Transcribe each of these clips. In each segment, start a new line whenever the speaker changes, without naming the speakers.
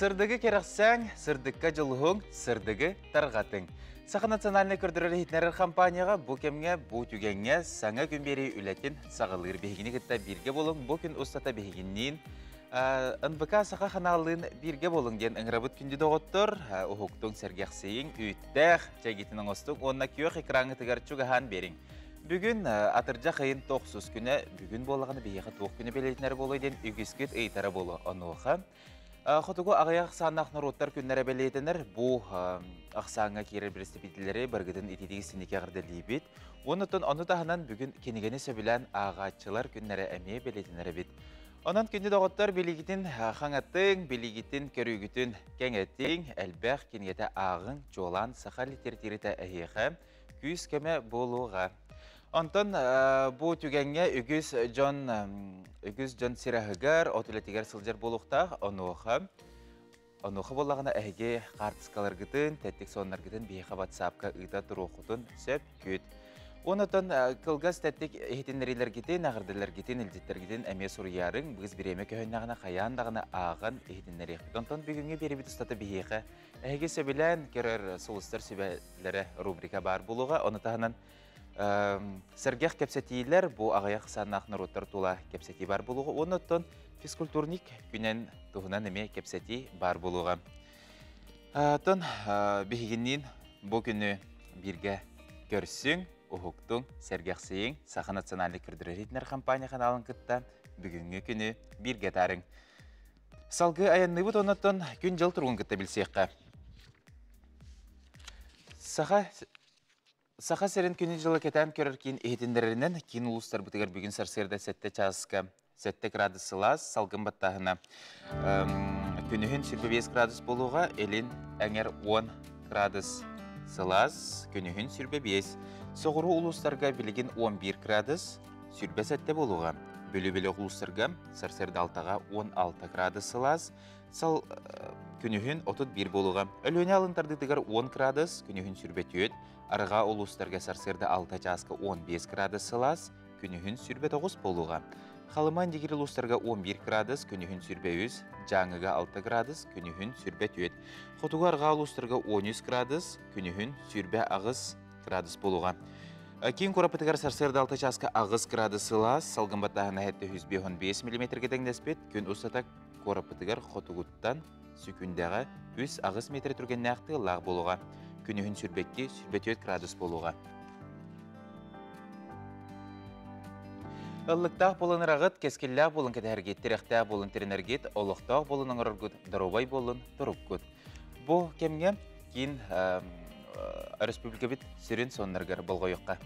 Сырдыгы кэрэхсээҥ, сырдыкка дьулуһуҥ, сырдыгы тарҕатыҥ. Саха национальнай көрдөрөр иһитиннэрэр компанияҕа бу кэмҥэ, бу түгэҥҥэ саҥа күн биэрии үлэтин саҕалыыр. Биһигини кытта бииргэ буолуҥ, бу күн устата биһигинниин НВК Саха ханааллыын бииргэ буолуҥ диэн ыҥырабыт күндү доҕоттор. Уһуктуҥ, сэргэхсийиҥ, үүттээх чэйгитин оҥостуҥ уонна күөх экраҥҥытыгар чугаһаан биэриҥ. Бүгүн атырдьах ыйын тохсус күнэ, бүгүн буоллаҕына биһиэхэ туох күнэ бэлиэтэнэр буолуой диэн үгүскүт ыйытара буолуо. Онуоха Хотугу аҕыйах ахсааннаах норуоттар күннэрэ бэлиэтэнэр. Бу ахсааҥҥа киирэр бэрэстэбиитэллэри барыгытын ититии синикэ эҕэрдэлиибит. Уонна ону таһынан бүгүн кинигэни сөбүлээн ааҕааччылар күннэрэ эмиэ бэлиэтэнэр эбит. Онон күндү доҕоттор, билигитин хаҥатыҥ, билигитин көрүүгүтүн кэҥэтиҥ, элбэх кинигэтэ ааҕыҥ, чуолаан саха литературата эһиэхэ күүс-көмө буолуоҕа. Онтон бу түгэҥҥэ үгүс дьон сир аһыгар, от үлэтигэр сылдьар буолуохтаах. Онуоха буоллаҕына эһиги хаартыскаларгытын, тэттик соннаргытын биһиэхэ WhatsApp-ка ыыта туруоххутун сөп күт. Онотон кылгас тэттик иһитиннэриилэргитин, эҕэрдэлэргитин, илдьиттэргитин эмиэ суруйаарыҥ, быыс бириэмэ көһүннэҕинэ хайаан даҕаны ааҕан иһитиннэриэхпит. Онтон бүгүҥҥү биэрэбит устата биһиэхэ эһиги сөбүлээн көрөр сулустар сүбэлэрэ рубрика баар буолуоҕа. Ону таһынан сэргэх кэпсэтиилэр бу аҕыйах санаах норуоттар тула кэпсэтии бар буолуоҕа. Оннуттан физкультурник күнэн туһунан эмиэ кэпсэтии бар буолуоҕа. Тон биһигинниин бу күнү бииргэ көрсүҥ, уһуктуҥ, сэргэхсийиҥ, Саха национальнай көрдөрөр компания каналын кытта бүгүҥҥү күнү бииргэ таарыҥ. Салгыы айанныыбыт оннуттан күн-дьыл туругун кытта билсиэххэ. Саха сирин күнү-дьылы кэтээн көрөр киин иһитиннэрэринэн киин улуустарбытыгар бүгүн сарсыарда 7 чааска 7 градус сылаас, салгын баттааһына күнүһүн 25 градус буолуоҕа, илин эҥэр 10 градус сылаас, күнүһүн 25. Соҕуруу улуустарга билигин 11 градус, 27 буолуоҕа. Бүлүү улуустарга сарсыарда 6-га 16 градус сылаас, сал күнүһүн 31 буолуоҕа. Өлүөнэ алын тардыытыгар 10 градус, күнүһүн 24, арҕаа улуустарга сарсыарда 6 чааска 15 градус сылаас, күнүһүн 29 буолуоҕа. Халыма Индигир улуустарга 11 градус, күнүһүн 23, Дьааҥыга 6 градус, күнүһүн 24. Хотугу арҕаа улуустарга 13 градус, күнүһүн 28 градус буолуоҕа. Киин куораппытыгар сарсыарда 6 чааска 8 градус сылаас, салгын баттааһына 715 миллиметргэ тэҥнэспит, күн устата куораппытыгар хотугуттан сүкүндэҕэ 3-8 метр түргэннээх тыаллаах буолуоҕа. Күнүһүн сүрбэкки 24 градус буолуоҕа. Ыллыктаах буолан ыраҕыт, кэскиллээх буолан кэтэһэргит, тирэхтээх буолан тирэнэргит, олохтоох буолан оҥороргут, доруобай буолун туруккут. Бу кэмҥэ киин республикабыт сүрүн соннарыгар болҕойуохха.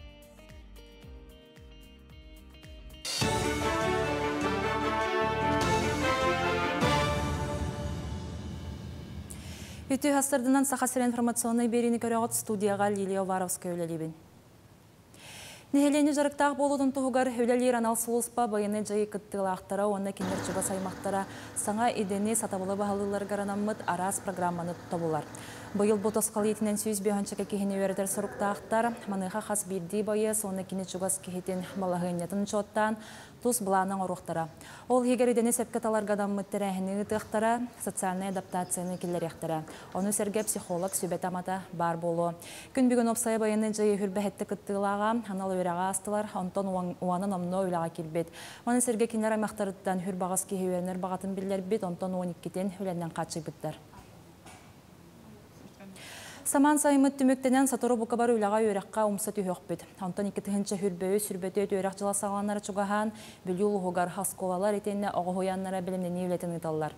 Үтүө сарсыарданан Саха сирин информационнай биэриини көрөҕүт студияҕа Лилия Уваровская үлэлиибин. Нэһилиэнньэ дьарыктаах буолуутун туһугар үлэлиир анал сулууспа байыаннай дьайыы кыттыылаахтара уонна кинилэр чугас аймахтара саҥа идэни сатабылы баһылыылларыгар анаммыт араас программаны тобулар. Быйыл бу тосхол иитинэн 105 киһини үөрэтэр соруктаахтар. Маныаха хас биирдии байыас уонна кини чугас киһитин балаһыанньатын учуоттаан тус былааны оҥоруохтара. Ол иһигэр идэни сөпкө таларга анаммыт тэрээһини ыытыахтара, социальнай адаптацияны киллэриэхтэрэ. Ону сэргэ психолог сүбэтэ-амата баар буолуо. Күн бүгүн уопсайа байыаннай дьайыы сүүрбэ сэттэ кыттыылааҕа анал үөрэҕи аастылар, онтон уона номнуо үлэҕэ киирбит. Ону сэргэ кинилэр аймахтарыттан 28 киһи үөрэнэр баҕатын биллэрбит, онтон 12-тин үлэннэн хааччыйбыттар. Самаан сайыммыт түмүктэнэн сотору бука бары үлэҕэ үөрэххэ умса түһүөхпүт. Онтон 2023 сүүрбэ үөрэх дьыла саҕаланара чугаһаан, Бүлүү улууһугар оскуолалар итиэннэ оҕо уһуйааннара бэлэмнэнии үлэтин ыыталлар.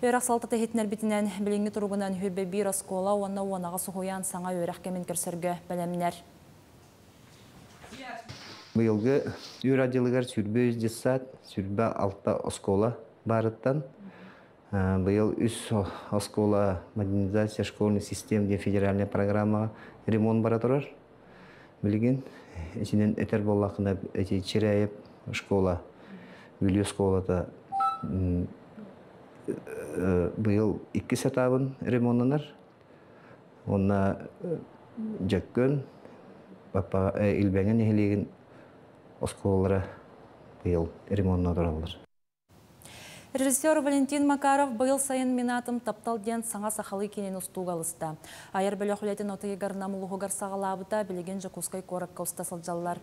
Үөрэх салалтата иһитиннэрбитинэн, билиҥҥи туругунан 21 оскуола уонна 18 уһуйаан саҥа үөрэх кэмин көрсөргө бэлэмнэр.
Быйылгы үөрэх дьылыгар 23 детсад, 26 оскуола баарыттан быйыл үс оскуола модернизация школьной систем диэн федеральная программа ремонт бара турар. Билигин итинэн этэр буоллаххына эти Чиряев школа, Бүлүү оскуолата быйыл иккис этабын ремоннанар. Уонна Дьөккөн, Илбэҥэ нэһилиэгин оскуолалара быйыл ремонна тураллар.
Режиссер Валентин Макаров быйыл сайын Мин аатым таптал диэн саҥа сахалыы киинэни устууга ылыста. Айар бөлөх үлэтин от ыйыгар Нам улууһугар саҕалаабыта, билигин Дьокуускай куоракка уста сылдьаллар.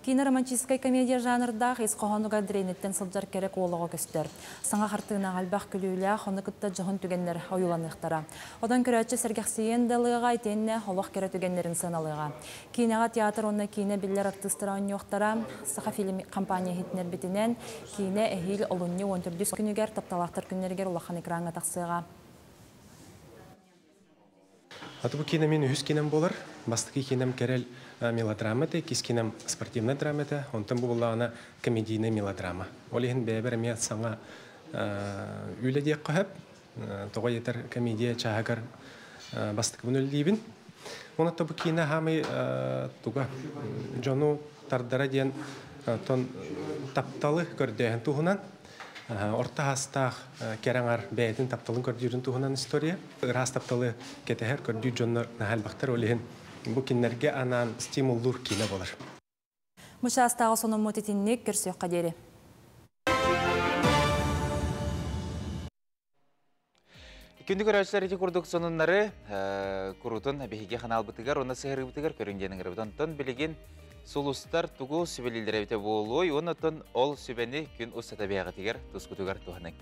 Киинэ романтическай комедия жанрдаах, ис хоһоонугар Дрэниттэн сылдьар кэрэ куолаҕа көстөр. Саҥа хартыынаҕа элбэх күлүүлээх, ону кытта дьоһун түгэннэр ойууланыахтара. Онон көрөөччү сэргэхсийиэн да ылыаҕа, итиэннэ олох кэрэ түгэннэрин сыаналыаҕа. Киинэҕэ театр уонна киинэ биллэр артыыстара оонньуохтара. Сахафильм компания иһитиннэрбитинэн, киинэ эһиил олунньу 14 күнүгэр Тапталаахтар күннэригэр улахан экраҥҥа тахсыаҕа.
Аты бу киинэ мин үһүс киинэм буолар. Бастакы киинэм Кэрэл мелодрама этэ, иккис киинэм спортивнай драма этэ, онтон бу буоллаҕына комедийнай мелодрама. Ол иһин бэйэбэр эмиэ саҥа үлэ диэххэ сөп. Тоҕо диэтэр комедия чааһыгар бастакыбын үлэлиибин. Онон бу киинэ хаамай туга дьону тардара диэн тон тапталы көрдөөһүн туһунан орто саастаах кэрэ аҥар бэйэтин тапталын көрдүүрүн туһунан история. Ыраас тапталы кэтэһэр, көрдүүр дьоннор наһаа элбэхтэр, ол иһин бу кинилэргэ анаан стимуллуур киинэ буолар.
Бу чаастааҕы сонуммут итинник, көрсүөххэ диэри.
Күндү көрөөччүлэр ити курдук сонуннары курутун биһиги ханаалбытыгар уонна сыһарыыбытыгар көрүҥ диэн ыҥырабыт. Онтон билигин сулустар тугу сүбэлииллэр эбитэ буолуой уонна оттон ол сүбэни күн устата бэйэҕитигэр тускутугар туһаныҥ.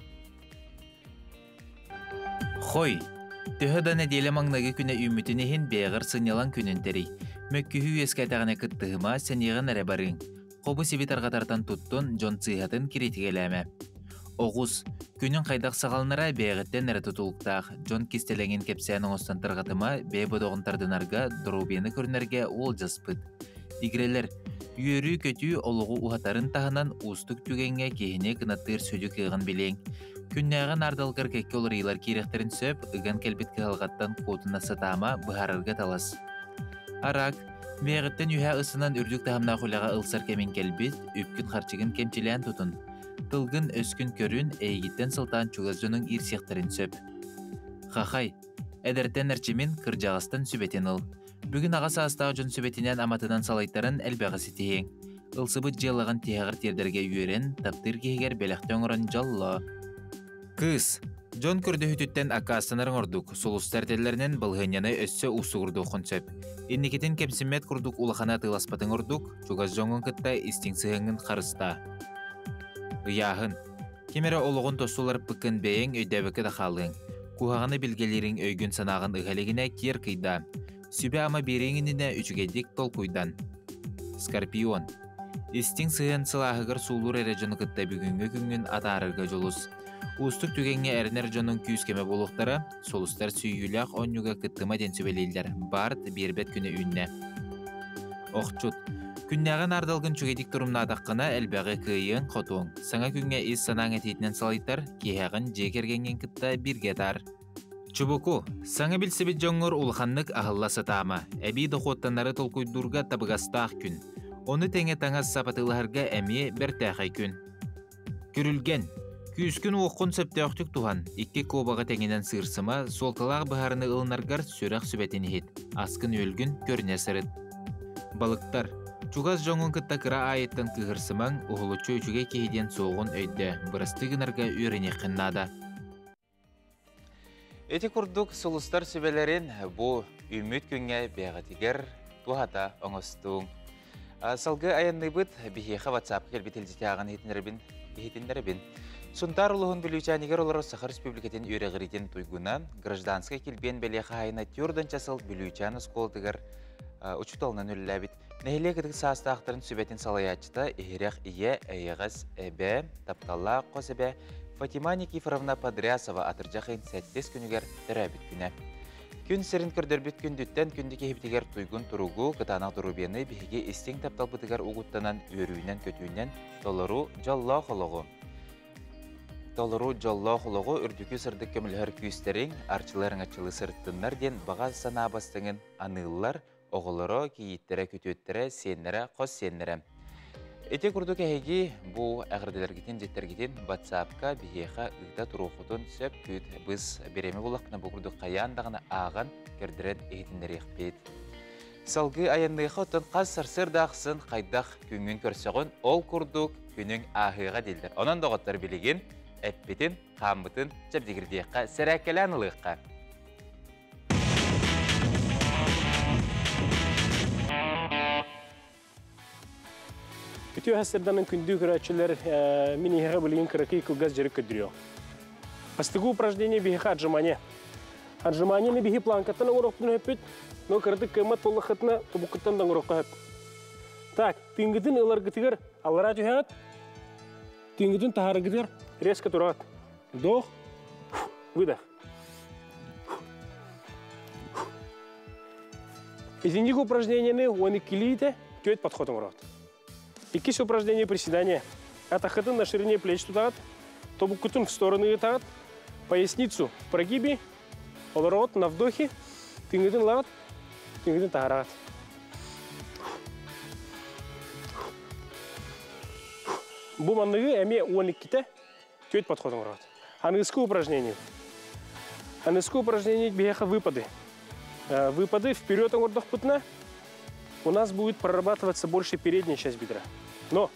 Хой, төһө да нэдиэлэ маҥнайгы күнэ үүммүтүн иһин бэйэҕэр сынньалаҥ күнүн тэрий. Мөккүһүү үөскээтэҕинэ кыттыһыма, сэниэҕин эрэ барыаҥ. Хобу-сиби тарҕатартан туттун, дьон сыыһатын киритигэлээмэ. Оҕус, күнүн хайдах саҕаланара бэйэҕиттэн эрэ тутулуктаах, дьон кистэлэҥин кэпсээн оҥостон тарҕатыма, бэйэ бодоҕун тардынарга, доруобуйаны көрүнэргэ уолдьаспыт. Игирэлэр, үөрүү-көтүү олоҕу уһатарын таһынан уустук түгэҥҥэ киһини кынаттыыр сүдү кыаҕын билиэҥ. Күннээҕи наардалгар кэккэ уларыйыылар киириэхтэрин сөп, ыган кэлбит кыһалҕаттан куотуна сатаама, быһаарарга талас. Арак, Бэйэҕиттэн үөһэ ысынан үрдүк таһымнаах үлэҕэ ылсар кэмиҥ кэлбит, үпкүн-харчыгын кэмчилээн тутун. Тылгын-өскүн көрүн, эйигиттэн сылтаан чугас дьонуҥ иирсиэхтэрин сөп. Хахай, эдэртэн эрчимин, кырдьаҕастан сүбэтин ыл. Бүгүн аҕа саастаах дьон сүбэтинэн аматынан салайтаран элбэҕи ситиһиэҥ. Ылсыбыт дьыалаҕын тиһэҕэр тиэрдэргэ үөрэн, таптыыр киһигэр бэлэхтэ оҥорон дьоллоо. Кыыс, дьон көрдөһүүтүттэн аккаастанарыҥ ордук, сулустар этэллэринэн балаһыанньаны өссө уустугурдуоххун сөп. Инникитин кэмсиммэт курдук улаханы атыыласпатыҥ ордук, чугас дьоҥҥун кытта истиҥ сыһыаҥҥын харыстаа. Ыйааһын. Ким эрэ олоҕун тосту уларыппыккын бэйэҥ өйдөөбөккө да хаалыаҥ. Куһаҕаны билгэлиириҥ өйгүн-санааҕын ыһа илигинэ киэр кыйдаа. Сүбэ-ама биэриэҥ иннинэ үчүгэйдик толкуйдан. Скорпион. Истиҥ сыһыан сылааһыгар суулуур эрэ дьону кытта бүгүҥҥү күҥҥүн атаарарга дьулус. Уустук түгэҥҥэ эрэнэр дьонуҥ күүс-көмө буолуохтара, сулустар сүүйүүлээх оонньууга кыттыма диэн сүбэлииллэр, баарт биэрбэт күнэ үүннэ. Охчут. Күннээҕи наардалгын үчүгэйдик торумнаатаххына, элбэҕи кыайыаҥ, хотуоҥ. Саҥа күҥҥэ ис санааҥ этиитинэн салайтар, киэһэҕин дьиэ кэргэҥҥин кытта бииргэ атаар. Чубуку, саҥа билсибит дьоҥҥор улаханнык аһылла сатаама, эбии дохуоттанары толкуйдуурга табыгастаах күн. Ону тэҥэ таҥас-сап атыылаһарга эмиэ бэртээхэй күн. Күрүлгэн, күүскүн-уоххун сөптөөхтүк туһан, икки куобаҕы тэҥинэн сыырсыма, суолталаах быһаарыны ылынаргар сүрэх сүбэтин иһит, аскын-үөлгүн көрүнэ сырыт. Балыктар, чугас дьоҥҥун кытта кыра аайыттан кыыһырсымаҥ, уһулуччу үчүгэй киһи диэн суоҕун өйдөө, бырастыы гынарга үөрэниэххин наада.
Ити курдук сулустар сүбэлэрин бу үүммүт күҥҥэ бэйэҕитигэр туһата оҥостуҥ. Салгыы айанныыбыт биһиэхэ WhatsApp кэлбит илдьитээҕин иһитиннэрэбин. иһитиннэрэбин. Сунтаар улууһун Бүлүүчээнигэр олорор Саха Республикатын үөрэҕириитин туйгуна, гражданскай килбиэн бэлиэ хаһаайына Тюрдан сыл Бүлүүчээн оскуолатыгар учууталынан үлэлээбит. Нэһилиэк ытык саастаахтарын сүбэтин салайааччыта иһирэх ийэ, эйэҕэс эбэ, тапталлаах хос эбэ Фатима Никифоровна Подрясова атырдьах ыйын сэттис күнүгэр төрөөбүт күнэ. Күн сирин көрдөрбүт күндүттэн күндү киһибитигэр туйгун туругу, кытаанах доруобуйаны биһиги истиҥ тапталбытыгар угуттанан үөрүүнэн-көтүүнэн толору дьоллоох олоҕу. Толору дьоллоох олоҕу үрдүкү сырдык көмөлөһөр күүстэриҥ, арчылар аччылыы сырыттыннар диэн баҕа санаа бастыҥын аныыллар, оҕолоро, кийииттэрэ, күтүөттэрэ, сиэннэрэ, хос сиэннэрэ. Ити курдук эһиги бу эҕэрдэлэргитин, дьиттэргитин WhatsApp-ка биһиэхэ ыыта туруоххутун сөп күүт быс бириэмэ буллахпына бу курдук хайаан даҕаны ааҕан көрдөрөн иһитиннэриэхпит. Салгыы айанныаха оттон хас сарсыарда ахсын хайдах күҥҥүн көрсөҕүн, ол курдук күнүҥ ааһыаҕа дииллэр. Онон доҕоттор билигин Эппитин, хааммытын чэбдигирдиэххэ, сэрээккэлээн ылыахха.
Үтүө сарсыарданан күндү көрөөччүлэр, мин эһиэхэ билигин кыракый кылгас дьарык көрдөрүөм. Бастакы упражнение биһиэхэ отжимание. Отжиманиены биһи планкаттан оҥоруохпутун сөппүт, но кыратык кыаммат буоллаххытына тобуккуттан да оҥоруохха сөп. Так, тыыҥҥытын ыларгытыгар аллараа түһэҕит, тыыҥҥытын таһаараргытыгар резко тураҕыт. Вдох, выдох. Итинник упражнениены 12-лиите түөрт подход оҥороҕут. Иккис упражнение приседание. Атаххытын на ширине плеч тутаҕыт, тобуккутун в стороны ыытаҕыт, поясницу в прогибе, олороҕут на вдохе, тыыҥҥытын ылаҕыт, тыыҥҥытын таһаараҕыт. Бу манныгы эмиэ 12-те түөрт подход оҥороҕут. Аныгыскы упражнение. Аныгыскы упражнение биһиэхэ выпады. Выпады вперед оҥордохпутуна, у нас будет прорабатываться больше передняя часть бедра. Но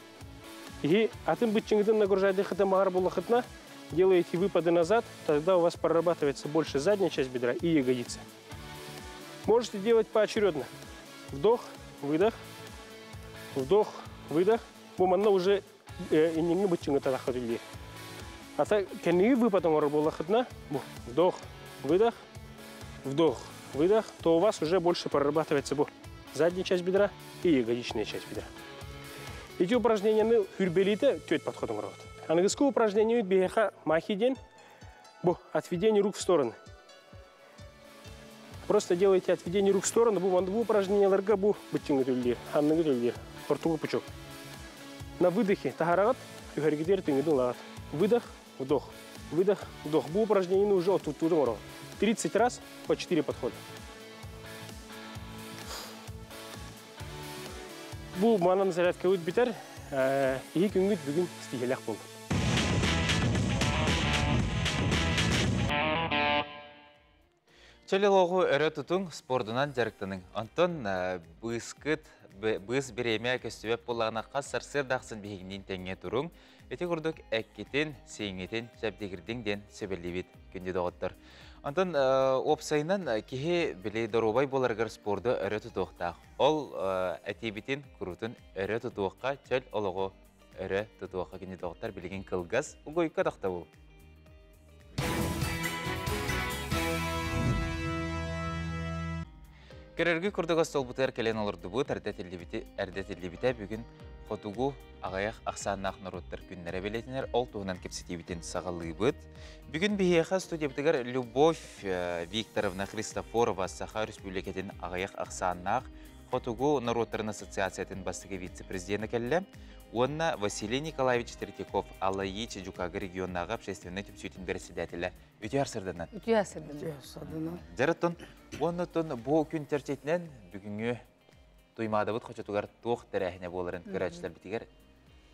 и атын быччыҥытын нагружайдыхытын баҕар буоллаххытына, делаете выпады назад, тогда у вас прорабатывается больше задняя часть бедра и ягодицы. Можете делать поочередно. Вдох, выдох, вдох, выдох. Бу манна уже инниҥҥи быччыҥҥыта тахха. Ата кэнниги выпад оҥорор буоллаххытына, бу вдох, выдох, вдох, выдох, то у вас уже больше прорабатывается бу задняя часть бедра и ягодичная часть бедра. Эти упражненияны сүүрбэлиитэ түөрт подход оҥороҕут. Аныгыскы упражнение биһиэхэ махи диэн, бу отведение рук в стороны. Просто делаете отведение рук в сторону, бу бу упражненияларга бу быччыҥҥыт үлэлиир, ханныгыт үлэлиир, ортоку пучок. На выдохе таһаараҕыт, түһэргитигэр тыыҥҥытын ылаҕыт. Выдох, вдох, выдох, вдох. Бу упражнениены уже отуттуутун оҥороҕут. 30 раз по 4 подхода. Бу манан зарядкабыт бүтэр, эһиги күҥҥүт бүгүн ситиһиилээх буоллун.
Чөл олоҕу өрө тутуҥ, спордунан дьарыктаныҥ. Онтон быыскыт, быыс бириэмэ көстүбэт буоллаҕына хас сарсыарда ахсын биһигинниин тэҥҥэ туруҥ. Ити курдук эккитин, сииҥҥитин чэбдигирдиҥ диэн сүбэлиибит, күндү доҕоттор. Онтон уопсайынан киһи били доруобай буоларыгар спорду өрө тутуохтаах. Ол этиибитин куруутун өрө тутуохха, чөл олоҕу өрө тутуохха күндү доҕоттор билигин кылгас угуйка тохтобул. Көрөргү курдук остуолбутугар кэлэн олордубут, эрдэ этиллибитэ бүгүн хотугу аҕыйах ахсааннаах норуоттар күннэрэ бэлиэтэнэр, ол туһунан кэпсэтиибитин саҕалыыбыт. Бүгүн биһиэхэ студиябытыгар Любовь Викторовна Христофорова Саха Өрөспүүбүлүкэтин аҕыйах ахсааннаах хотугу норуоттарын ассоциациятын бастакы вице-президенэ кэллэ уонна Василий Николаевич Третьяков Аллайы Дьукаагы регионнааҕы общественнай түмсүүтүн бэрэссэдээтэлэ. Үтүө сарсыарданан.
Үтүө сарсыарданан.
Дьарыттын уоннаттан бу күн чэрчитинэн бүгүҥҥү Туймаадабыт хочотугар туох тэрээһинэ буоларын көрөөччүлэрбитигэр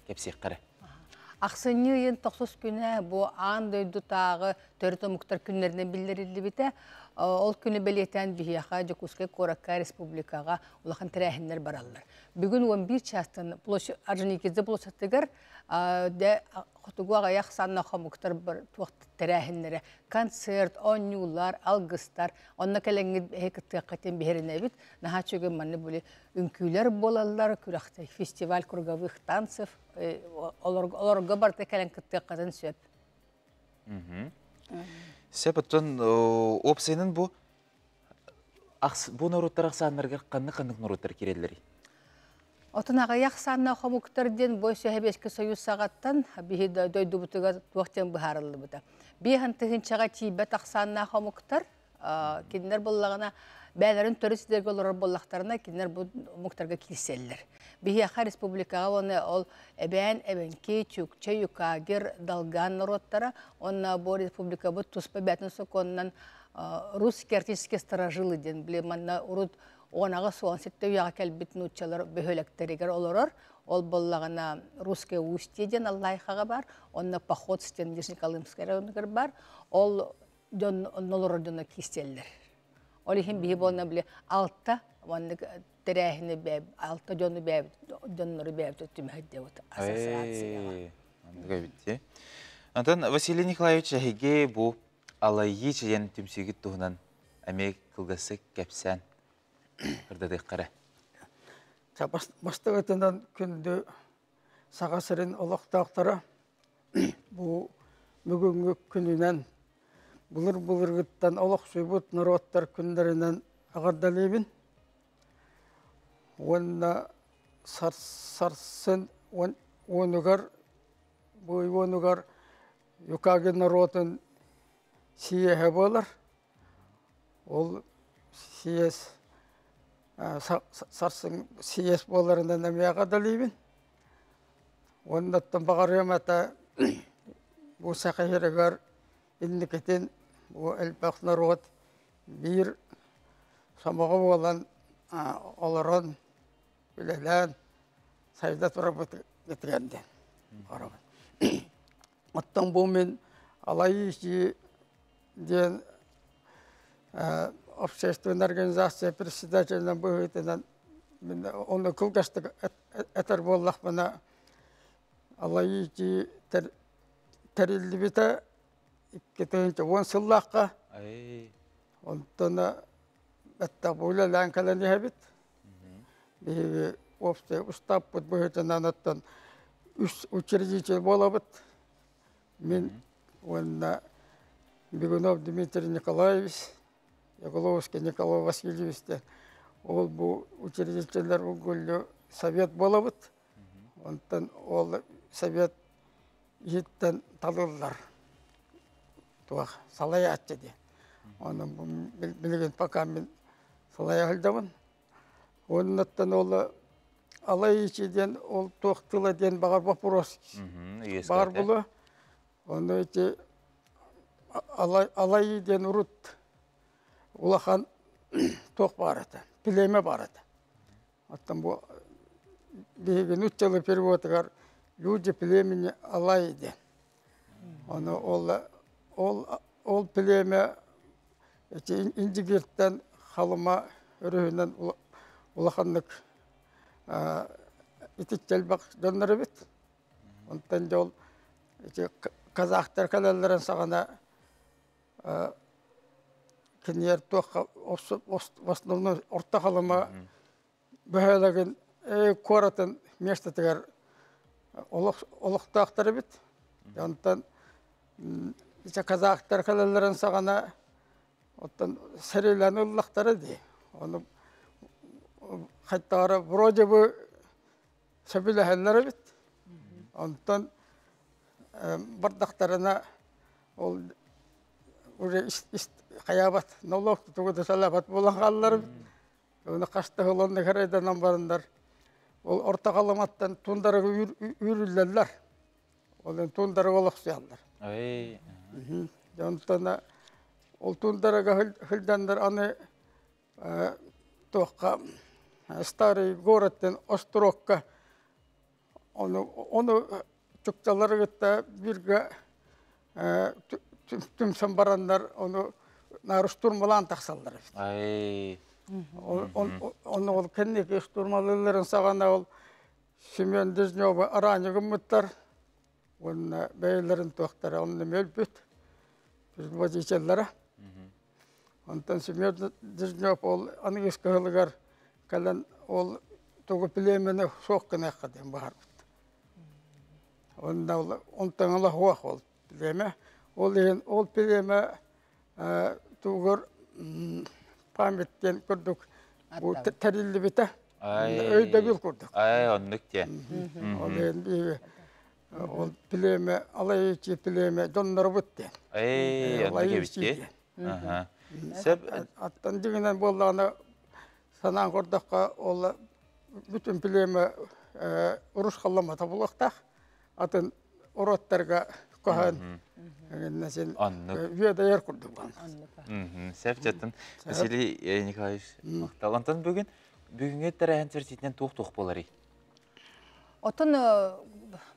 кэпсиэххэ.
Ахсынньы ыйын тохсус күнэ бу аан дойдутааҕы төрүт омуктар күннэринэн биллэриллибитэ. Ол күнү бэлиэтээн биһиэхэ Дьокуускай куоракка республикаҕа улахан тэрээһиннэр бараллар. Бүгүн 11 чаастан площадь Орджоникидзе площадыгар хотугу аҕыйах санна хомуктар туох тэрээһиннэрэ концерт, оонньуулар, алгыстар онно кэлэҥҥит эһи кыттыаххытын биһиринэбит. Наһаа үчүгэй манны били үҥкүүлэр буолаллар, күрэхтэй фестиваль круговых танцев олорго барыта кэлэн кыттыаххытын сөп.
Сөп, оттон уопсайынан бу бу норуоттар ахсааннарыгар ханнык-ханнык норуоттар киирэллэрий?
Отон аҕыйах сааннаах хомуктар диэн бу Сэбиэскэй Союз саҕаттан биһи дойдубутугар туох диэн быһаарыллыбыта. Биэһэн тыһыынчаҕа тиийбэт ахсааннаах хомуктар кинилэр буоллаҕына бэйэлэрин төрүт сирдэргэ олорор буоллахтарына кинилэр бу омуктарга киирсэллэр. Биһиэхэ республикаҕа уонна ол эбээн, эбэҥки, чукча, юкагир, долган норуоттара уонна бу республикабыт туспа бэйэтин сокуонунан русские арктические сторожилы диэн били манна урут 18-17 үйэҕэ кэлбит нууччалар бөһүөлэктэригэр олорор. Ол буоллаҕына Русское Устье диэн Аллайхаҕа бар, онно Поход диэн Нижнеколымскай районугар бар. Ол дьон онно олорор дьоно киирсэллэр. Ол иһин биһи буолна били алта маннык тэрээһини бэйэ алта дьону бэйэ дьоннору бэйэбит түмэһит диэбит ассоциацияҕа.
Маннык эбит. Онтон Василий Николаевич эһиги бу алайыы чэйэн түмсүүгүт туһунан эмиэ кылгастык кэпсээн ырдатыаххара.
Бастакытынан күндү Саха сирин олохтоохторо бу бүгүҥҥү күнүнэн былыр-былыргыттан олохсуйбут норуоттар күннэринэн эҕэрдэлиибин. Уонна сарсын уонугар бу уонугар Юкаги норуотун сийиэһэ буолар. Ол сийиэс сарсын сийиэс буоларынан эмиэ эҕэрдэлиибин. Уоннаттан баҕарыам этэ бу Саха сиригэр инникитин бу элбэх норуот биир сомоҕо буолан олорон үлэлээн сайда турарбыт диэн оробут. Оттон бу мин Алаичи диэн общественная организация председателинэн быһыытынан мин ону кылгастык этэр буоллахпына Алаичи тэриллибитэ 2010 сыллаахха. Онтон бэттэх бу үлэлээн кэлэн иһэбит. Биһиги уопсай устааппыт быһыытынан оттон үс учредитель буолабыт. Мин уонна Бегунов Дмитрий Николаевич, Яголовский Николай Васильевич ол бу учредителлэр угуллу совет буолабыт. Онтон ол совет иһиттэн талыллар туох салайааччы диэн. Онон билигин пока мин салайа сылдьабын. Оннуттан ол алайычы диэн ол туох тыла диэн баҕар вопрос баар буолуо. Ону ити алайы диэн урут улахан туох баар этэ, племя баар этэ. Оттон бу биһиги нууччалыы переводыгар люди племени Алай диэн. Ону ол ол ол племя ити Индигиртэн Халыма өрүһүнэн улаханнык итиччэ элбэх дьоннор эбит. Онтон дьол ити казахтар кэлэллэрин саҕана кинилэр туохха в основном Орто Халыма бөһүөлэгин куоратын миэстэтигэр олохтоохтор эбит. Онтон ити казахтар кэлэллэрин саҕана оттон сэриилээн ыллахтара дии. Ону хайтаара вроде бы сөбүлэһэллэр эбит. Онтон бардахтарына ол уже хайаабат налог тугу да салабат буолан хааллар эбит. Оны хаста ыланна хэрайданан барандар ол орто халыматтан тундарага үүрүллэллэр. Ол тундарага олохсуяллар. Онтон ол тундарага хылдандар аны туохха старый городтан острогка ону ону чукталары кытта бирге түмсэн бараннар ону наар штурмалаан тахсаллар эбит. Оны ол кэнники штурмалыылларын саҕана ол Семен Дежнева араанньа гыммыттар уонна бэйэлэрин туохтара онно өлбүт предводителлара. Онтон Семен Дежнев ол аныгыс кыһылыгар кэлэн ол тугу племени суох гыныахха диэн баһарбыт. Онно ол онтон ыла суох ол племя. Ол иһин ол племя тугур память диэн курдук бу тэриллибитэ. Өйдөбүл курдук.
Ай, оннук диэн.
Ол иһин биһиги ол племя алайычы племя дьоннорбут диэн.
Эй, оннук эбит дии. Аха. Сөп.
Аттан дьиҥинэн буоллаҕына санаан көрдөххө ол бүтүн племя уруш халламата буолуохтаах. Атын уроттарга көһөн син үөдэйэр курдук буолла.
Сөп жаттын. Василий Николаевич махтал. Онтон бүгүн бүгүҥҥү тэрээһин чэрчитинэн туох-туох буоларый?
Оттон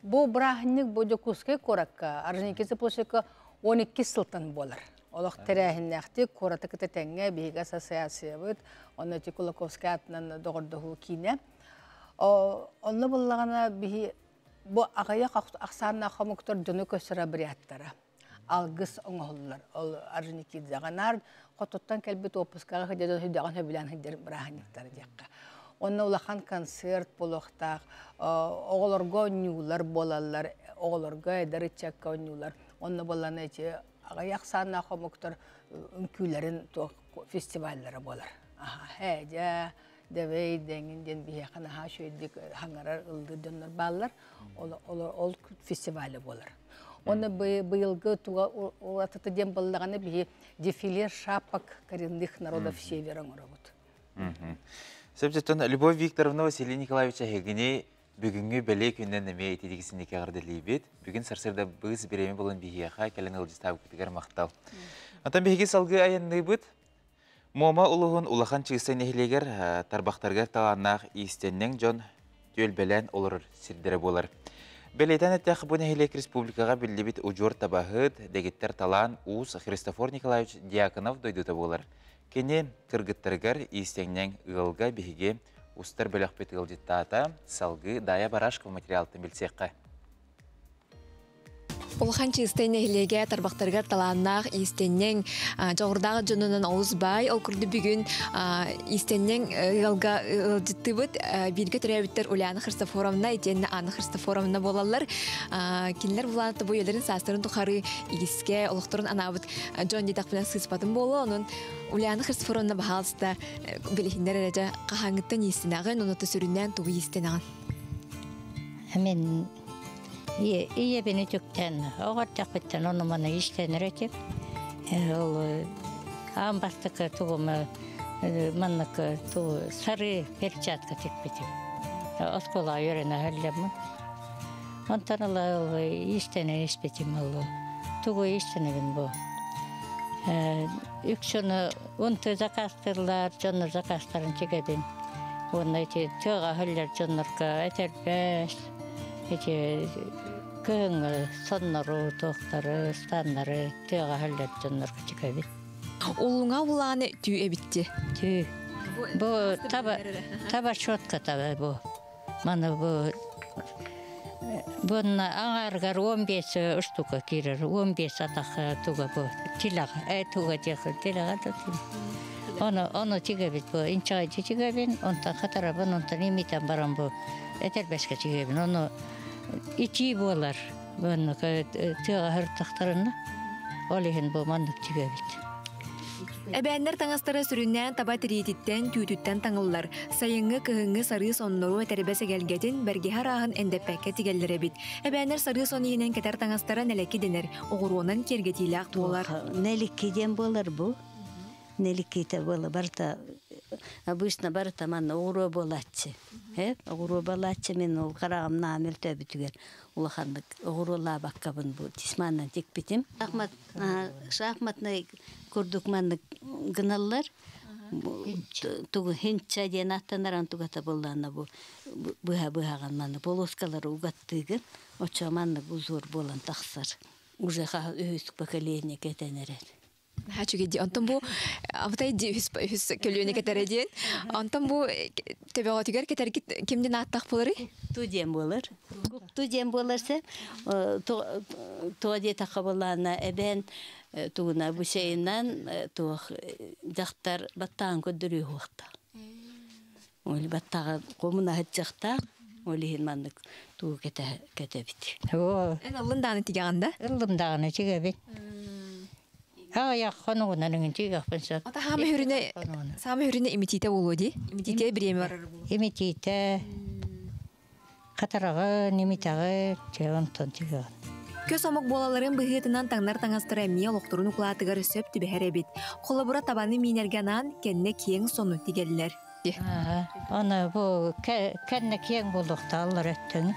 бу бырааһынньык бу Дьокуускай куоракка Орджоникидзе площадка 12 сылтан буолар. Олох тэрээһиннээхтик куораты кытта тэҥҥэ биһиги ассоциациябыт, онно ити Кулаковскай аатынан доҕордоһуу киинэ. Онно буллаҕына биһи Бу аҕыйах ахсааннаах омуктар дьону көрсөр обрядтара. Алгыс оҥоһуллар. Ол Орджоникидзеҕа наар хотуттан кэлбит уоппускаҕа сылдьан сүрдээҕин сөбүлээн сылдьар бырааһынньыктара диэххэ. Онно улахан концерт буолуохтаах, оҕолорго оонньуулар буолаллар, оҕолорго эдэр ыччакка оонньуулар. Онно буоллаҕына ити аҕыйах ахсааннаах омуктар үҥкүүлэрин туох фестиваллара буолар. Аха, дьэ, дэвей дэҥин диэн биһиэхэ наһаа үчүгэйдик хаҥарар ыллыыр дьоннор бааллар. Ол, ол, ол фестиваля буолар. Онно быйылгы туга уратыта диэн буоллаҕына биһи дефиле шапок коренных народов севера оҥоробут.
Сөптөттөн Любовь Викторовна Василий Николаевич эһигини бүгүҥҥү бэлиэ күннэн эмиэ ититик синикэ эҕэрдэлиибит. Бүгүн сарсыарда быыс бириэмэ булан биһиэхэ кэлэн ыалдьытаабыккытыгар махтал. Онтон биһиги салгыы айанныыбыт. Муома улууһун Улахан Чыыстай нэһилиэгэр тарбахтарыгар талааннаах иистэнньэҥ дьон түөлбэлээн олорор сирдэрэ буолар. Бэлиэтээн эттэххэ, бу нэһилиэк республикаҕа биллибит удьуор табаһыт, дэгиттэр талаан уус Христофор Николаевич Дьяконов дойдута буолар. Кини кыргыттарыгар иистэнньэҥ ыалга биһиги устар бөлөхпүт ыалдьыттаата, салгыы Дая Барашкова материалтан билсиэххэ.
Улахан Чыыстай нэһилиэгэ тарбахтарыгар талааннаах иистэнньэҥ дьоҕурдаах дьонунан олус баай. Ол курдук бүгүн иистэнньэҥ ыалга ыалдьыттыыбыт. Бииргэ төрөөбүттэр Ульяна Христофоровна итиэннэ Анна Христофоровна буолаллар. Кинилэр булаата бу үйэлэрин саастарын тухары иискэ олохторун анаабыт дьон диэтэхпинэ сыыспатым буолуо. Онон Ульяна Христофоровна баһаалыста билиһиннэр эрэ дьэ хаһааҥҥыттан иистэнэҕин, онута сүрүннээн тугу иистэнэҕин?
Мен ийэбин үтүктэн, оҕо эрдэхпиттэн ону-маны истэнэр этим. Ол аан бастакы тугум маннык ту сары перчатка тикпитим. Оскуолаҕа үөрэнэ сылдьаммын. Онтон ыла ол иистэнэн испитим ол тугу иистэнэбин бу. Үксүн унту заказтыыллар, дьоннор заказтарын тигэбин. Уонна ити тыаҕа иһиллэр дьоннорго этэрбэс, ити кыһыҥҥы соннору, туохтары, станнары тыаҕа иһиллэр дьоннорго тигэбин.
Улуҥа улааны түү эбитти.
Түү. Бу таба, таба четко таба бу. Маны бу Бунна аҥаарыгар 15 штука киирэр, 15 атах туга бу тилэҕэ, туга диэххэ тилэҕэ да Ону, ону тигэбит бу, инчэҕэйди тигэбин, онтон хатарабын, онтон имитэн баран бу этэрбэскэ тигэбин. Ону итии буолар, маннык тыаҕа сырыттахтарына, ол иһин бу маннык тигэбит.
Эбээннэр таҥастара сүрүннээн таба тириититтэн, түүтүттэн таҥыллар. Сайыҥҥы, кыһыҥҥы сарыы соннору этэрбэс эгэлгэтин, бэргэһэ арааһын эндэппэккэ тигэллэр эбит. Эбээннэр сарыы сон иһинэн кэтэр таҥастара нэлэки дэнэр, оҕуруонан киэргэтиилээх буолар.
Нэликки диэн буолар бу. Нэликкитэ буола барыта обычно барыта манна оҕуруо буолааччы. Э, оҕуруо буолааччы мин ол хараҕым наам өлтөөбүтүгэр улаханнык оҕуруолаабаккабын бу тисманнан тикпитим. Шахмат, шахматнай курдук маннык гыналлар. Тугу хинча диэн аттанаран тугата буллаана бу быһа быһаҕан маннык полоскалары угаттыыгын оччо маннык узор буолан тахсар. Уже үһүс поколение кэтэн эрэр.
Наһаа үчүгэй дии. Онтон бу абытай дии үһүс үһүс көлүөнэ кэтэрэ диэн. Онтон бу төбөҕөтүгэр кэтэргит кимдин ааттаах буоларый?
Кукту диэн буолар. Кукту диэн буолар се туга диэтэххэ буоллаана эбээн тугуна бусейынан туох дьахтар баттаан көрдөрүү уохта. Ол баттаҕа хомуна сылдьахтаах ол иһин маннык тугу кэтэбит.
Эн ыллын даҕаны тигэҕин да?
Ыллым даҕаны тигэбин. Аҕыйах хонугунан иҥин тигэхпин сөп.
Ата хаама хүрүнэ саама хүрүнэ имитиитэ буолуо дии. Имитиитэ бириэмэ барар буолуо.
Имитиитэ хатараҕын, имитэҕин, чэ онтон тигэҕин.
Көс омук буолалларын быһыытынан таҥнар таҥастара эмиэ олохторун укулаатыгар сөп түбэһэр эбит. Холобура табаны миинэргэ анаан кэннэ киэҥ сону тигэллэр.
Аны бу кэннэ киэҥ буолуохтааллар өттүн.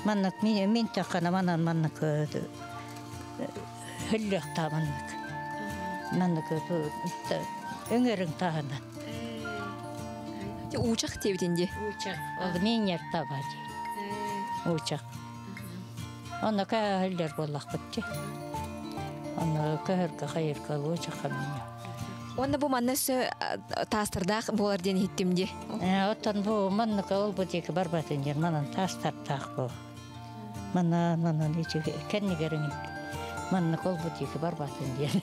Маннык мин тэххэнэ манан маннык хөллүөхтаа маннык. Маннык өҥөрүҥ таһынан.
Уучах диэбитин дии.
Уучах. Ол минер таба дии. Уучах. Онно көһөллөр буоллахпыт дии. Онно көһөргө хайырга уучахха минер.
Уонна бу манна өссө таастардаах буолар диэн иһиттим дии.
Оттон бу маннык ол бу диэки барбатын диэн манан таастардаах бу. Манна манна кэннигерин манна колбутики барбатын диэн.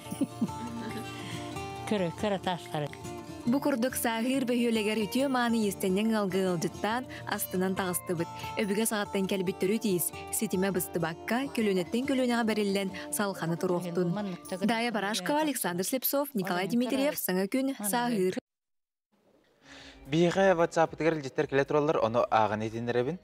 Кыра кыра таастары.
Бу курдук Сааһыыр бөһүөлэгэр үтүө мааны иистэнньэҥ ыалга ыалдьыттаан, астынан таҕыстыбыт. Өбүгэ саҕаттан кэлбит төрүт иис, ситимэ быстыбакка, көлүөнэттэн көлүөнэҕэ бэриллэн, салҕана туруохтун. Дая Барашкова, Александр Слепцов, Николай Дмитриев, Саҥа күн, Сааһыыр.
Биһиэхэ WhatsApp-ытыгар илдьиттэр кэлэ тураллар, ону ааҕан иһитиннэрэбин.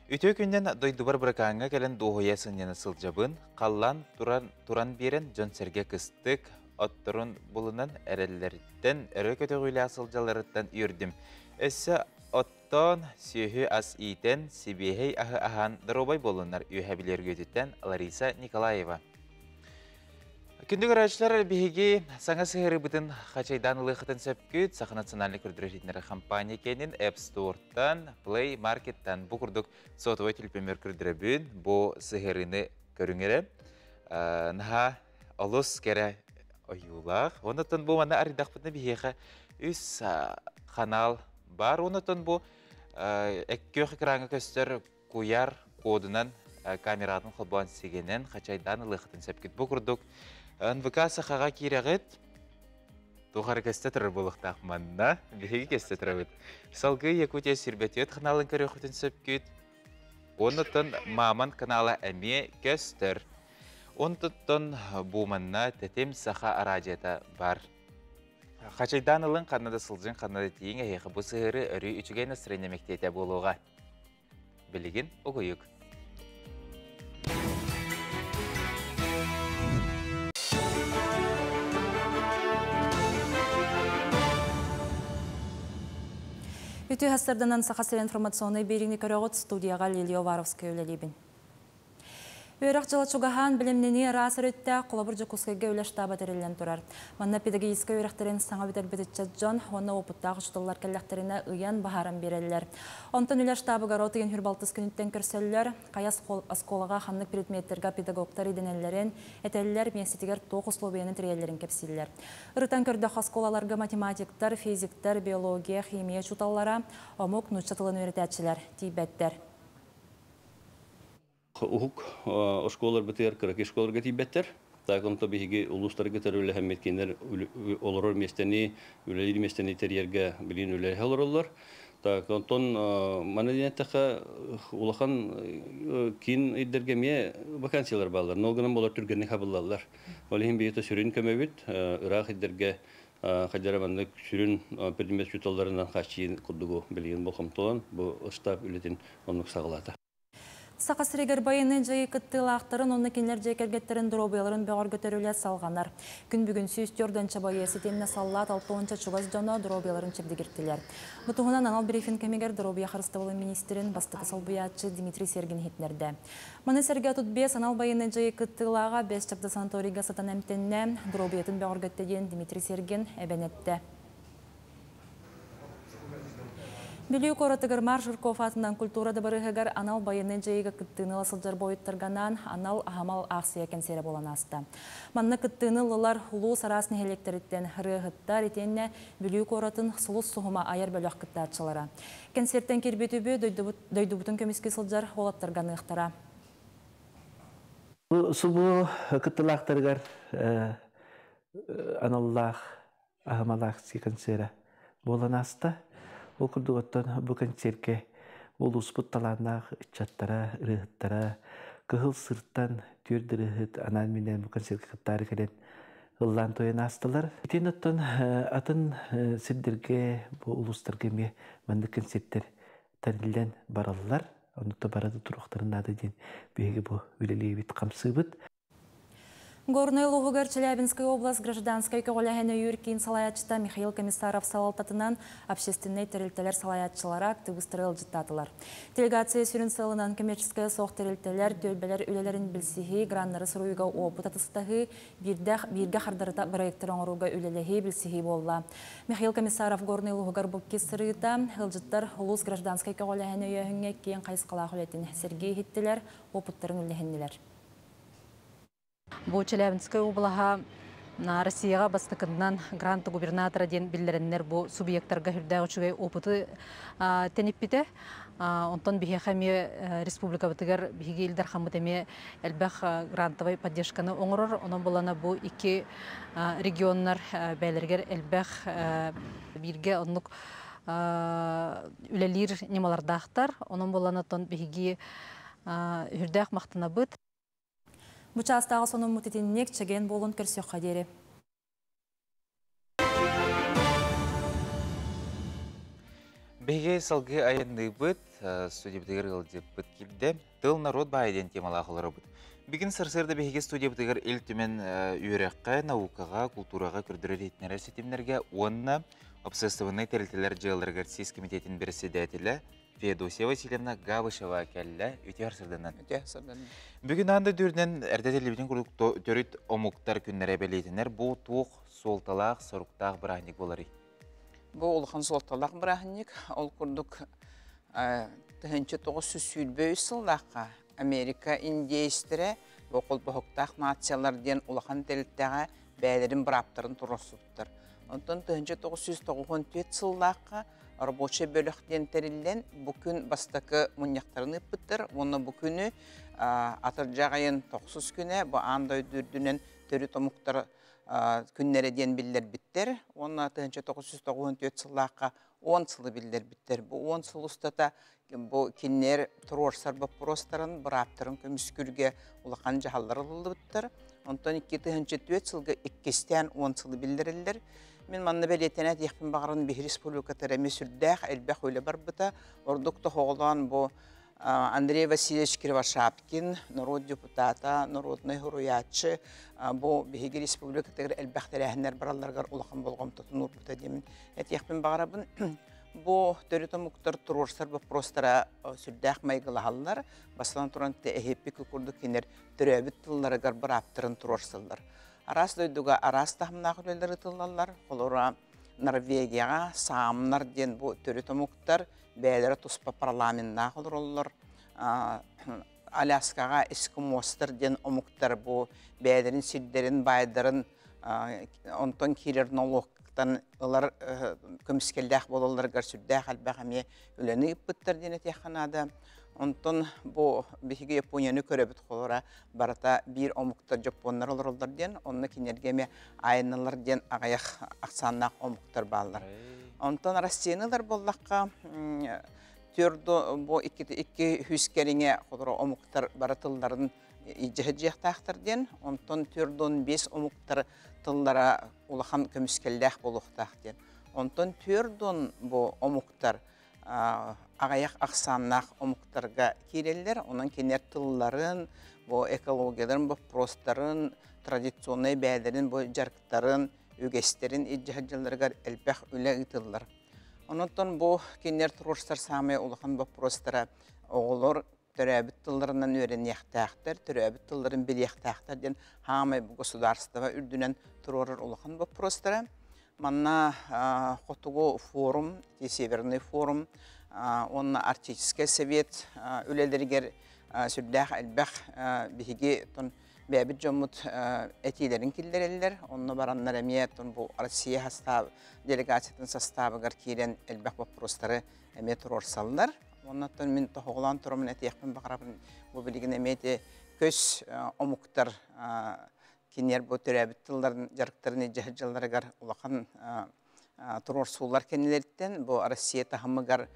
Үтүө күннэн дойдубар Быракааҥҥа кэлэн дуоһуйа сынньана сылдьабын. Халлаан туран, туран биэрэн дьон-сэргэ кыстык, отторун булунан эрэллэриттэн, өрө көтөҕүүлээх сылдьалларыттан үөрдүм. Өссө оттоон, сүөһү ас иитэн, сибиэһэй аһы аһаан доруобай буоллуннар үөһэ билэргүтүттэн Лариса Николаева. Күндү көрөөччүлэр, биһиги саҥа сыһыарыыбытын хачайдаан ылыахытын сөпкүт Саха национальнай көрдөрөр иһитиннэрэр компания кэнин App Store-тан, Play Market-тан бу курдук сотовай төлөпүөммэр көрдөрөбүн. Бу сыһыарыыны көрүҥ эрэ. Наһаа олус кэрэ ойуулаах. Онотон бу манна арыйдахпытына биһиэхэ үс канал бар. Онотон бу күөх экраҥҥа көстөр куйар кодунан камератын холбоон сигэнэн хачайдаан ылыахытын сөпкүт. Бу курдук НВК сахаҕа киирэҕит туох эрэ көстө турар буолуохтаах манна. Биһиги көстө турабыт. Салгыы Якутия сирбэтиэт ханаалын көрүөхүтүн сөпкүт. Оннуттан Мамонт канала эмиэ көстөр. Онтуттан бу манна Тэтим Саха араадьыйата бар. Хачайдаан ылын, ханна да сылдьын, ханна да тиийиҥ, эһиэхэ бу сыһыары өрүү үчүгэй настроение мэктиэтэ буолуоҕа. Билигин угуйук.
Үтүө хастарданан Саха сирин информационнай биэриини көрөҕүт студияға Лилия Уваровская үлэлиибин. Үөрэх дьыла чугаһаан билимнэнии араас өрүттээх холобур Дьокуускайга үлэ штаба тэриллэн турар. Манна педагогическай үөрэхтэрин саҥа бүтэрбит ыччат дьон уонна уопуттаах учууталлар кэллэхтэринэ ыйан баһааран биэрэллэр. Онтон үлэ штабыгар от ыйын хүрбалтыс күнүттэн көрсөллөр. Хайа оскуолаҕа ханнык предметтэргэ педагогтар идэнэллэрин, этэллэр, миэстэтигэр туох условияны тэрийэллэрин кэпсииллэр. Ырытан көрдөххө оскуолаларга математиктар, физиктэр, биология, химия учууталлара, омук, нуучча тылын үөрэтээччилэр тиийбэттэр.
Уһук оскуолаларбытыгар кыракый школаларга тиийбэттэр. Так онто биһиги улуустарга төрүлэһэммит кинилэр олорор миэстэни, үлэлиир миэстэни тэрийэргэ билигин үлэлэһэ олороллор. Так онтон маны диэн эттэххэ улахан киин ыйдарга эмиэ вакансиялар бааллар. Но гынан болар түргэнник хабыллаллар. Ол иһин биһиги сүрүн көмөбүт ыраах ыйдарга хайдара маннык сүрүн предмет учууталларынан хааччыйын курдугу билигин болҕомтолон бу ыстаап үлэтин оннук саҕалаата.
Саха сиригэр байыаннай дьайыы кыттыылаахтарын уонна кинилэр дьиэ кэргэттэрин доруобуйаларын бөҕөргөтөр үлэ салҕанар. Күн бүгүн 104 байыас итиэннэ саллаат 60 чугас дьоно доруобуйаларын чэбдигиртилэр. Бу туһунан анал брифинг кэмигэр доруобуйа харыстабылын министрин бастакы солбуйааччы Дмитрий Сергин иһитиннэрдэ. Маны сэргэ 35 анал байыаннай дьайыы кыттыылааҕа Бэс Чагда санаторийга сытан эмтэннэ, доруобуйатын бөҕөргөттө диэн Дмитрий Сергин эбэн эттэ. Бүлүү куоратыгар Марш Жирков аатынан культура дыбарыаһыгар анал байыаннай дьайыыга кыттыыны ыла сылдьар буойуттарга анал аһымал аахсыйа кэнсиэрэ буолан ааста. Манна кыттыыны ыллылар улуус араас нэһилиэктэриттэн ырыаһыттар итиэннэ Бүлүү куоратын Сулус суһума айар бөлөх кыттааччылара. Кэнсиэртэн киирбит үбү дойдубутун көмүскүү сылдьар уолаттарга аныахтара.
Бу субу кыттылаахтарыгар аналлаах аһымал акция концера буолан ааста. Ол курдук оттон бу концерткэ улууспут талааннаах ыччаттара, ырыаһыттара Кыһыл Сыртан түөрт ырыаһыт анаан минээн бу концертка кыттаары кэлэн ыллаан тойон аастылар. Итин оттон атын сирдэргэ, бу улуустарга эмиэ маннык концерттэр тэриллэн бараллар. Онно бара да туруохтарын наада диэн биһиги бу үлэлиибит, хамсыыбыт.
Горнай улууһугар Челябинскай область гражданскай көҕүлээһин өйүүр киин салайааччыта Михаил Комиссаров салалтатынан общественнай тэрилтэлэр салайааччылара актыбыыстары ыалдьыттаатылар. Делегация сүрүн сыалынан коммерческай суох тэрилтэлэр, түөлбэлэр үлэлэрин билсиһии, граннары суруйууга уопут атастаһыы, биирдэх бииргэ хардарыта бырайыактары оҥорууга үлэлэһии, билсиһии буолла. Михаил Комиссаров Горнай улууһугар бу иккис сырыыта ыалдьыттар улуус гражданскай көҕүлээһин өйөөһүҥҥэ киэҥ хайысхалаах үлэтин сэргии иһиттилэр, уопуттарын үллэһиннилэр.
Бу Челябинскай облаһа Россияға бастыкыннан грант губернатора ден биллереннер бу субъекттарга хүрдәг үчүгэй опыты тениппите. Онтон биһиэхэ эмиэ республикабытыгар биһиги Илдар хаммыт эмиэ элбэх грантовый поддержканы оҥорор. Онон булана бу икки регионнар бээлэригэр элбэх бииргэ оннук үлэлиир ньымалардаахтар. Онон булана тон биһиги үрдээх махтанабыт.
Бу чаастааҕы сонуммут итинник чэгиэн буолун көрсүөххэ диэри.
Биһиги салгыы айанныыбыт, студиябытыгар ыалдьыппыт киирдэ. Тыл народ баайа диэн темалаах олоробут. Бүгүн сарсыарда биһиги студиябытыгар Ил Түмэн үөрэххэ, наукаҕа, култуураҕа көрдөрөр иһитиннэрэр ситимнэргэ уонна общественнай тэрилтэлэр дьыалаларыгар сис комитетин председателэ Феодосия Васильевна Габышева кэллэ. Үтүө сырдынан.
Үтүө сырдынан.
Бүгүн аан дойду үрдүнэн эрдэ телевидение курдук төрүт омуктар күннэрэ бэлиэтэнэр. Бу туох суолталаах, соруктаах бырааһынньык буоларый?
Бу улахан суолталаах бырааһынньык. Ол курдук 1923 сыллаахха Америка индейстэрэ бу холбоһуктаах нациялар диэн улахан тэрилтэҕэ бэйэлэрин бырааптарын туруорсубуттар. Онтон 1994 сыллаахха рабочай бөлөх диэн тэриллэн бу күн бастакы мунньахтарын ыыппыттар уонна бу күнү атырдьах айын тохсус күнэ бу аан дойду үрдүнэн төрүт омуктар күннэрэ диэн биллэрбиттэр уонна 1994 сыллаахха 10 сылы биллэрбиттэр. Бу 10 сыл устата бу кинилэр туруорсар боппуруостарын, бырааптарын көмүскүүргэ улахан дьаһаллар ылыллыбыттар. Онтон 2004 сылга иккистээн 10 сылы биллэриллэр. Мин манна бэлиэтэнэ этиэхпин баҕаран биһи республикатыгар эмиэ сүрдээх элбэх үлэ барбыта. Ордук тоһоҕолоон бу Андрей Васильевич Кривошапкин, норуот депутата, народнай суруйааччы, бу биһиги республикатыгар элбэх тэрээһиннэр баралларыгар улахан болҕомтотун уурбута диэмин этиэхпин баҕарабын. Бу төрүт омуктар туруорсар боппуруостара сүрдээх майгылаһаллар. Бастатан туран эһиппик курдук кинилэр төрөөбүт тылларыгар бырааптарын туруорсаллар. Араас дойдуга араас таһымнаах үлэлэр ытыллаллар. Холобура, Норвегияҕа саамнар диэн бу төрүт омуктар бэйэлэрэ туспа парламеннаах олороллор. Аляскаҕа эскимостар диэн омуктар бу бэйэлэрин сирдэрин, баайдарын онтон киирэр нолуоктан ылар көмүскэллээх буолалларыгар сүрдээх элбэх эмиэ үлэни ыыппыттар диэн этиэххэ наада. Онтон бу биһиги Японияны көрөбүт холора барыта биир омуктар дьоппуоннар олороллор диэн, онно кинилэргэ эмиэ айанналар диэн аҕыйах ахсааннаах омуктар бааллар. Онтон Россияны ылар буоллахха, төрдө бу икки үс кэриҥэ холоро омуктар бары тылларын дьиэхтаахтар диэн, онтон 45 омуктар тыллара улахан көмүскэллээх буолуохтаах диэн. Онтон төрдөн бу омуктар аҕыйах ахсааннаах омуктарга киирэллэр, онон кинилэр тылларын, бу экологияларын боппуруостарын, традиционнай бэйэлэрин бу дьарыктарын, үгэстэрин илдьэ элбэх үлэ ыытыллар. Онон бу кинилэр туруорсар саамай улахан боппуруостара оҕолор төрөөбүт тылларынан үөрэниэхтээхтэр, төрөөбүт тылларын билиэхтээхтэр диэн хаамай бу государство үрдүнэн туруорар улахан боппуруостара. Манна Хотугу форум, Северный форум, уонна Арктический совет үлэлэригэр сүрдээх элбэх биһиги бэйэбит дьоммут этиилэрин киллэрэллэр. Онно бараннар эмиэ бу Россия состав, делегациятын составыгар киирэн элбэх боппуруостары эмиэ туруорсаллар. Оннотон мин тоһоҕолоон турамын этиэхпин баҕарабын бу билигин эмиэ көс омуктар кинилэр бу төрөөбүт тылларын дьарыктарын илдьэ улахан туруорсуулар кэннилэриттэн бу Россия таһымыгар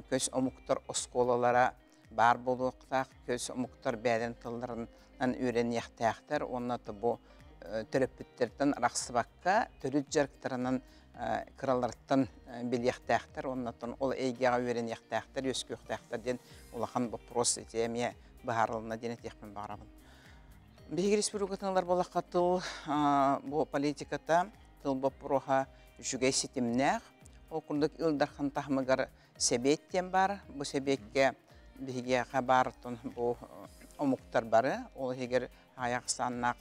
көс омуктар оскуолалара баар буолуохтаах, көс омуктар бэйэлэрин тылларынан үөрэниэхтээхтэр уонна бу төрөппүттэртэн арахсыбакка төрүт дьарыктарынан кыраларыттан билиэхтээхтэр уоннаттан ол эйгэҕэ үөрэниэхтээхтэр, үөскүөхтээхтэр диэн улахан вопрос ити эмиэ быһаарылынна диэн этиэхпин баҕарабын. Биһиги республикатыналар буоллахха тыл бу политиката, тыл боппуруоһа үчүгэй ситимнээх. Ол курдук Ил Дархан таһымыгар сэбиэт диэн баар. Бу сэбиэккэ биһигиэхэ баартын бу омуктар бары, ол иһигэр аҕыйах ахсааннаах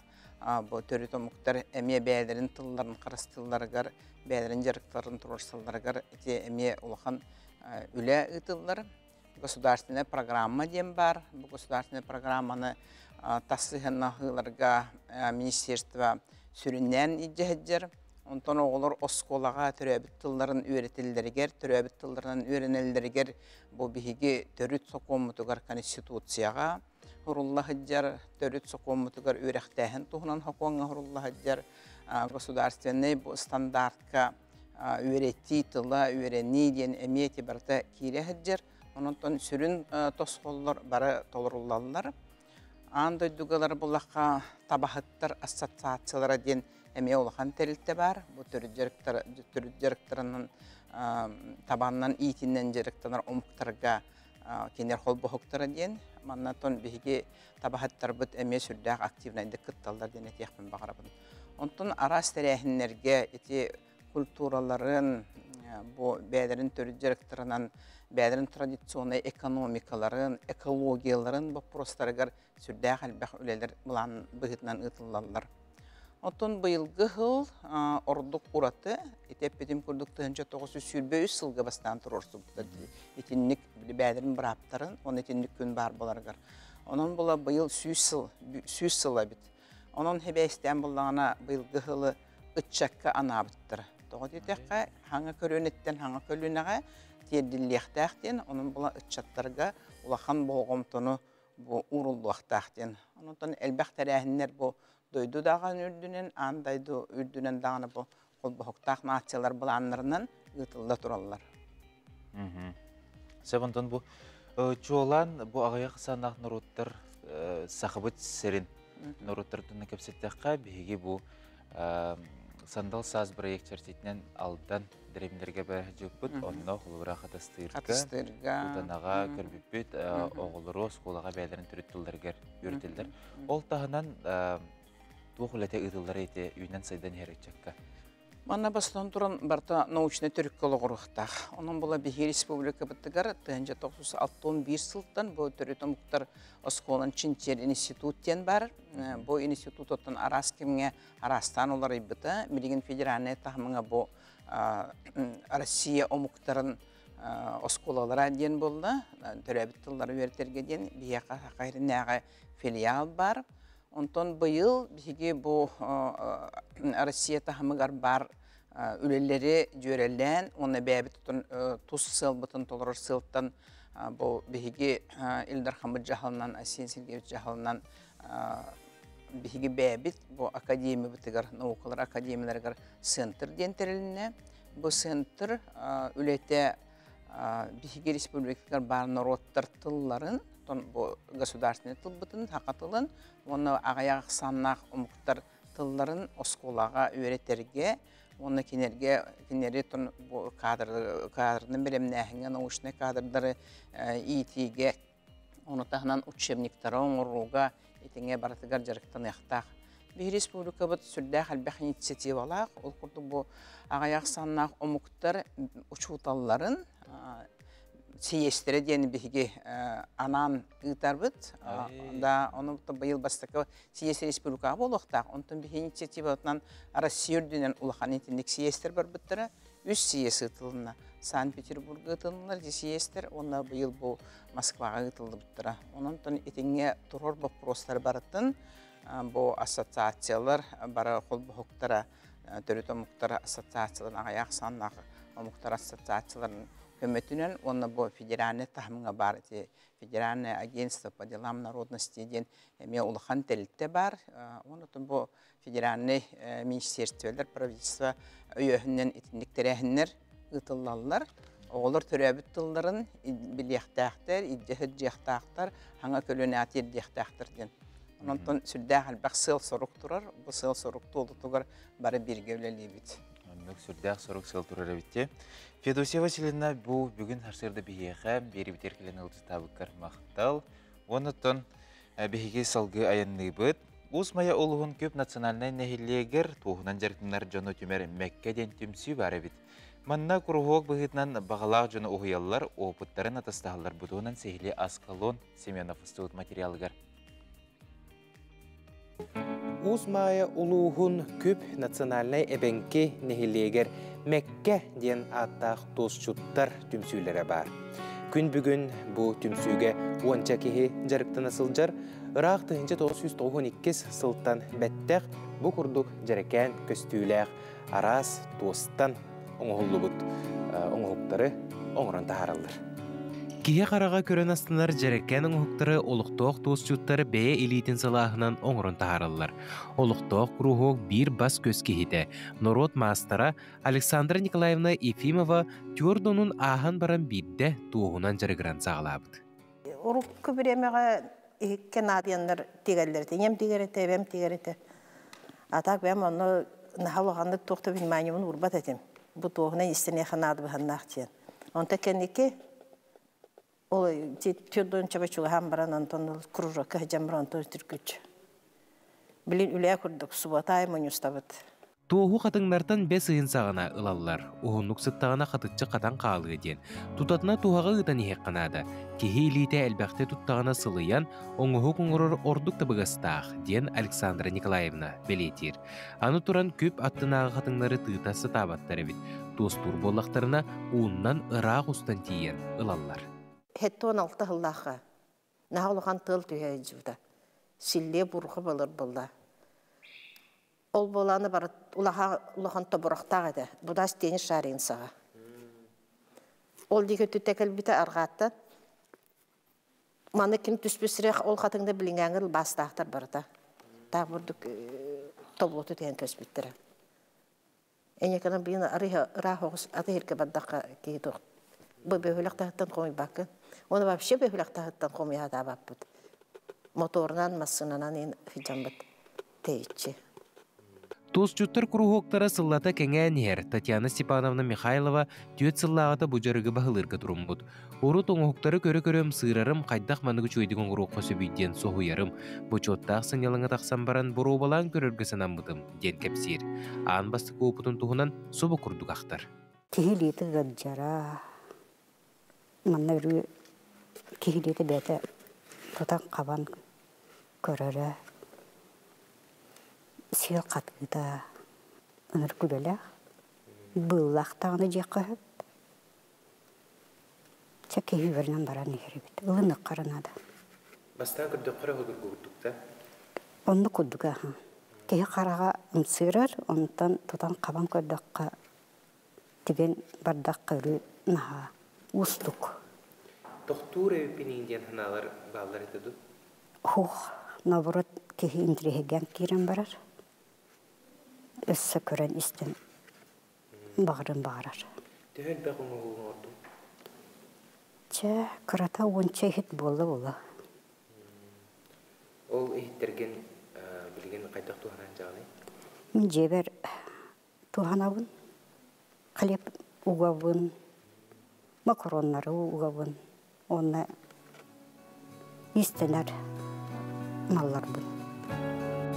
бу төрүт омуктар эмиэ бэйэлэрин тылларын харыстыылларыгар, бэйэлэрин дьарыктарын туруорсалларыгар ити эмиэ улахан үлэ ыытыллар. Государственная программа диэн баар. Бу государственная программаны тас сыһыаннаһыыларга министерство сүрүннээн илдьэ. Онтон оҕолор оскуолаҕа төрөөбүт тылларын үөрэтэллэригэр, төрөөбүт тылларынан үөрэнэллэригэр бу биһиги төрүт сокуоммутугар Конституцияҕа хурулла сылдьар, төрүт сокуоммутугар үөрэхтээһин туһунан сокуоҥҥа хурулла сылдьар государственнай бу стандартка үөрэтии тыла, үөрэнии диэн эмиэ ити барыта киирэ сылдьар. Онон сүрүн тосхоллор бары толоруллаллар. Аан дойдугалар буллахха табаһыттар ассоциациялара диэн эмиэ улахан тэрилтэ бар. Бу төрүт дьарыктарынан табаннан иитинэн дьарыктанар омуктарга кинилэр холбоһуктара диэн. Маннатон биһиги табаһыттарбыт эмиэ сүрдээх активнайдык кытталлар диэн этиэхпин баҕарабын. Онтон араас тэрээһиннэргэ ити культураларын, бу бэйэлэрин төрүт дьарыктарынан, бэйэлэрин традиционнай экономикаларын, экологияларын боппуруостарыгар сүрдээх элбэх үлэлэр былаан быһыытынан ыытыллаллар. Оттон быйылгы сыл ордук ураты, ити эппитим курдук 1923 сылга бастаан туруорсубуттар итинник бэйэлэрин бырааптарын, оны итинник күн баар боларыгар. Онон була быйыл 100 сыл, 100 сыл эбит. Онон хэбээстээн буллаҕына быйылгы сылы ыччакка анаабыттара. Тоҕо диэтэххэ, хаҥа көрүөнэттэн хаҥа көлүөнэҕэ тиэрдиллиэхтээх диэн, онон була ыччаттарга улахан болҕомтону бу ууруллуохтаах диэн. Онон элбэх тэрээһиннэр бу дойду даҕаны үрдүнэн, аан дойду үрдүнэн даҕаны бу холбоһуктаах нациялар былааннарынан ыытылла тураллар.
Сөп, онтон бу чуолаан бу аҕыйах санаах норуоттар сахабыт сирин норуоттар туһунан кэпсэттэххэ, биһиги бу Сандал саас проект чэрчитинэн Алдан дэриэбинэлэргэ бара сылдьыбыппыт, онно холобура Хатастыырга, Кутанаҕа көрбүппүт, оҕолору оскуолаҕа бэйэлэрин төрүт тылларыгар үөрэтэллэр. Ол таһынан туох үлэтэ ыытыллара ити үүнэн-сайдан иһэр ыччакка?
Манна бастатан туран барыта научнай төрүккэ олоҕуруохтаах. Онон була биһиги республикабытыгар 1961 сылтан бу төрүт омуктар оскуолан чинчийэр институт диэн бар. Бу институт оттон араас кэмҥэ араастаан уларыйбыта. Билигин федеральнай таһымҥа бу Россия омуктарын оскуолалара диэн буолла. Төрөөбүт тыллары үөрэтэргэ диэн биһиэхэ Саха сиринээҕи филиал бар. Онтон быйыл биһиги бу Россия таһымыгар бар үлэлэри дьүөрэлээн, уонна бэйэбит тус сыалбытын толорор сыалтан бу биһиги Ил Дархаммыт дьаһалынан, Айсен Сергеевич дьаһалынан биһиги бэйэбит бу академиябытыгар, наукалар академияларыгар центр диэн тэрилиннэ. Бу центр үлэтэ биһиги республикатыгар баар норуоттар тылларын, бу государственный тылбытын, саха тылын, уонна аҕыйах ахсааннаах омуктар тылларын оскуолаҕа үөрэтэргэ, уонна кинилэргэ кинилэри бу кадрынан бэлэмнээһиҥҥэ, научнай кадрдары иитиигэ, ону таһынан учебниктары оҥорууга итиҥэ барытыгар дьарыктаныахтаах. Биһи республикабыт сүрдээх элбэх инициативалаах, ол курдук бу аҕыйах ахсааннаах омуктар учууталларын сийиэстэрэ диэн биһиги анаан ыытарбыт. Да, ону быйыл бастакы сийиэс республикаҕа буолуохтаах. Онтон биһиги инициативатынан Россия үрдүнэн улахан итинник сийиэстэр барбыттара. Үс сийиэс ыытылынна. Санкт-Петербурга ыытылыннар сийиэстэр, уонна быйыл бу Москваҕа ыытыллыбыттара. Онон итиҥҥэ турар боппуруостар барытын бу ассоциациялар бары холбоһуктара, төрүт омуктар ассоциацияларын, аҕыйах ахсааннаах омуктар ассоциацияларын көмөтүнэн уонна бу федеральнай таһымҥа баар ити Федеральное агентство по делам народности диэн эмиэ улахан тэрилтэ баар. Онон бу федеральнай министерстволар, правительство өйөһүнэн итинник тэрээһиннэр ыытыллаллар. Оҕолор төрөөбүт тылларын билиэхтээхтэр, илдьэ сылдьыахтаахтар, хаҥа көлүөнэҕэ тиэрдиэхтээхтэр диэн. Онтон сүрдээх элбэх сыал-сорук турар. Бу сыал-сорук туолутугар бары бииргэ үлэлиибит.
Оннук сүрдээх сорук сыал турар эбит. Феодосия Васильевна, бу бүгүн сарсыарда биһиэхэ биэрибитигэр кэлэн ыалдьыттаабыккар махтал. Оннуттан биһиги салгыы айанныыбыт. Уус Майа улууһун көп национальнай нэһилиэгэр туоһунан дьарыктанар дьону түмэр Мэккэ диэн түмсүү бар эбит. Манна куруһуок быһыытынан баҕалаах дьону уһуйаллар, опыттарын атастаһаллар. Бу туһунан сиһилии Аскалон Семенов устубут материалыгар.
Уус Маайа улууһун Күп национальнай эбэҥки нэһилиэгэр Мэккэ диэн ааттаах туосчуттар түмсүүлэрэ баар. Күн бүгүн бу түмсүүгэ уонча киһи дьарыктана сылдьар. Ыраах 1992 сылтан бэттэх бу курдук дьэрэкээн көстүүлээх араас туостан оҥоһуллубут оҥоһуктары оҥорон таһаараллар.
Киһи хараҕа көрөн астынар дьэрэкээн оҥоһуктары олохтоох туосчуттар бэйэ илиитин сылааһынан оҥорон таһаараллар. Олохтоох куруһуок биир бас-көс киһитэ, норуот маастара Александра Николаевна Ефимова түөрт онун ааһан баран биирдэ туоһунан дьарыгыран саҕалаабыт.
Урукку бириэмэҕэ иһиккэ наадыйаннар тигэллэр этэ. Ийэм тигэр этэ, эбэм тигэр этэ. А так бэйэм онно наһаа улаханнык туох да вниманиебын уурбат этим. Бу туоһунан истэниэхэ наада быһаннаах диэн. Онто кэнники ол түөрт чугаһаан баран онтон кружокка сылдьан баран онтон түргүч. Билин үлэ курдук суббота мунньустабыт.
Туоһу хатыҥнартан бэс ыйын саҕана ылаллар. Уһуннук сыттаҕына хатыччы хатан хаалыа диэн. Тутатына туһаҕа ыытан иһиэххэ наада. Киһи илиитэ элбэхтэ туттаҕына сылыйан, оҥоһук оҥорор ордук табыгастаах, диэн Александра Николаевна бэлиэтиир. Аны туран күп аттынааҕы хатыҥнары тыыта сатаабаттар эбит. Туостуур буоллахтарына, ууннан ыраах устан тиийэн ылаллар.
76 сыллаахха наһаа улахан тыал түһэ сылдьыбыта. Силлиэ бурҕа балыр буолла. Ол буолааны бары улахан тобурахтаах этэ. Будаас теннис шаригын саҕа. Ол диэки өттүттэ кэлбитэ арҕааттан. Маны ким түспүт сирех ол хатыҥда билиҥээҥир баастаахтар барыта. Таах бурдук тобуоту түһэн көспүттэрэ. Энекана билин арыйа ыраах оҕус аты хирге бардахха киһи туох бу бөһүлэх таһыттан хомуйбаккын. Оны вообще бөһүлэх таһыттан хомуйа сатаабаппыт. Моторунан, массыынанан ин сылдьаммыт тэйиччи.
Туосчуттар куруһуоктара сыллата кэҥээн иһэр. Татьяна Степановна Михайлова түөрт сыллааҕыта бу дьарыгы баһылыырга туруммут. Урут оҥоһуктары көрө-көрөм сыырарым хайдах маннык үчүгэйдик оҥоруохха сөбүй диэн соһуйарым. Бочуоттаах сынньалаҥа тахсан баран боруобалаан көрөргө санаммытым, диэн кэпсиир. Аан бастакы уопутун туһунан субу курдук ахтар.
Киһи илиитэ ыалдьара, манна өрүү киһи илиитэ бэйэтэ тутан-хабан көрөрө, сиэл хатыыта ынырык үлэлээх, быыллаах даҕаны дьиэххэ сөп. Чэ киһи үөрэнэн баран иһэр эбит. Ылыныахха наада.
Бастаан көрдөххө эрэ курдук да?
Оннук курдук аха. Киһи хараҕа ымсыырар, онтон тутан-хабан көрдөххө тигэн бардахха өрүү наһаа уустук.
Тохтуур эбиппиниин диэн санаалар бааллар этэ дуу?
Хух, наоборот, киһи интириэһиргээн киирэн барар. Өссө көрөн истэн баҕарын баҕарар.
Төһө элбэх оҥоһуу оҥордуҥ?
Чэ, кырата уонча иһит буолла-буолла.
Ол иһиттэргин билигин хайдах туһанан дьаҕаный?
Мин дьиэбэр туһанабын. Хлеб угабын, макароннары угабын. Уонна иистэнэр малларбын.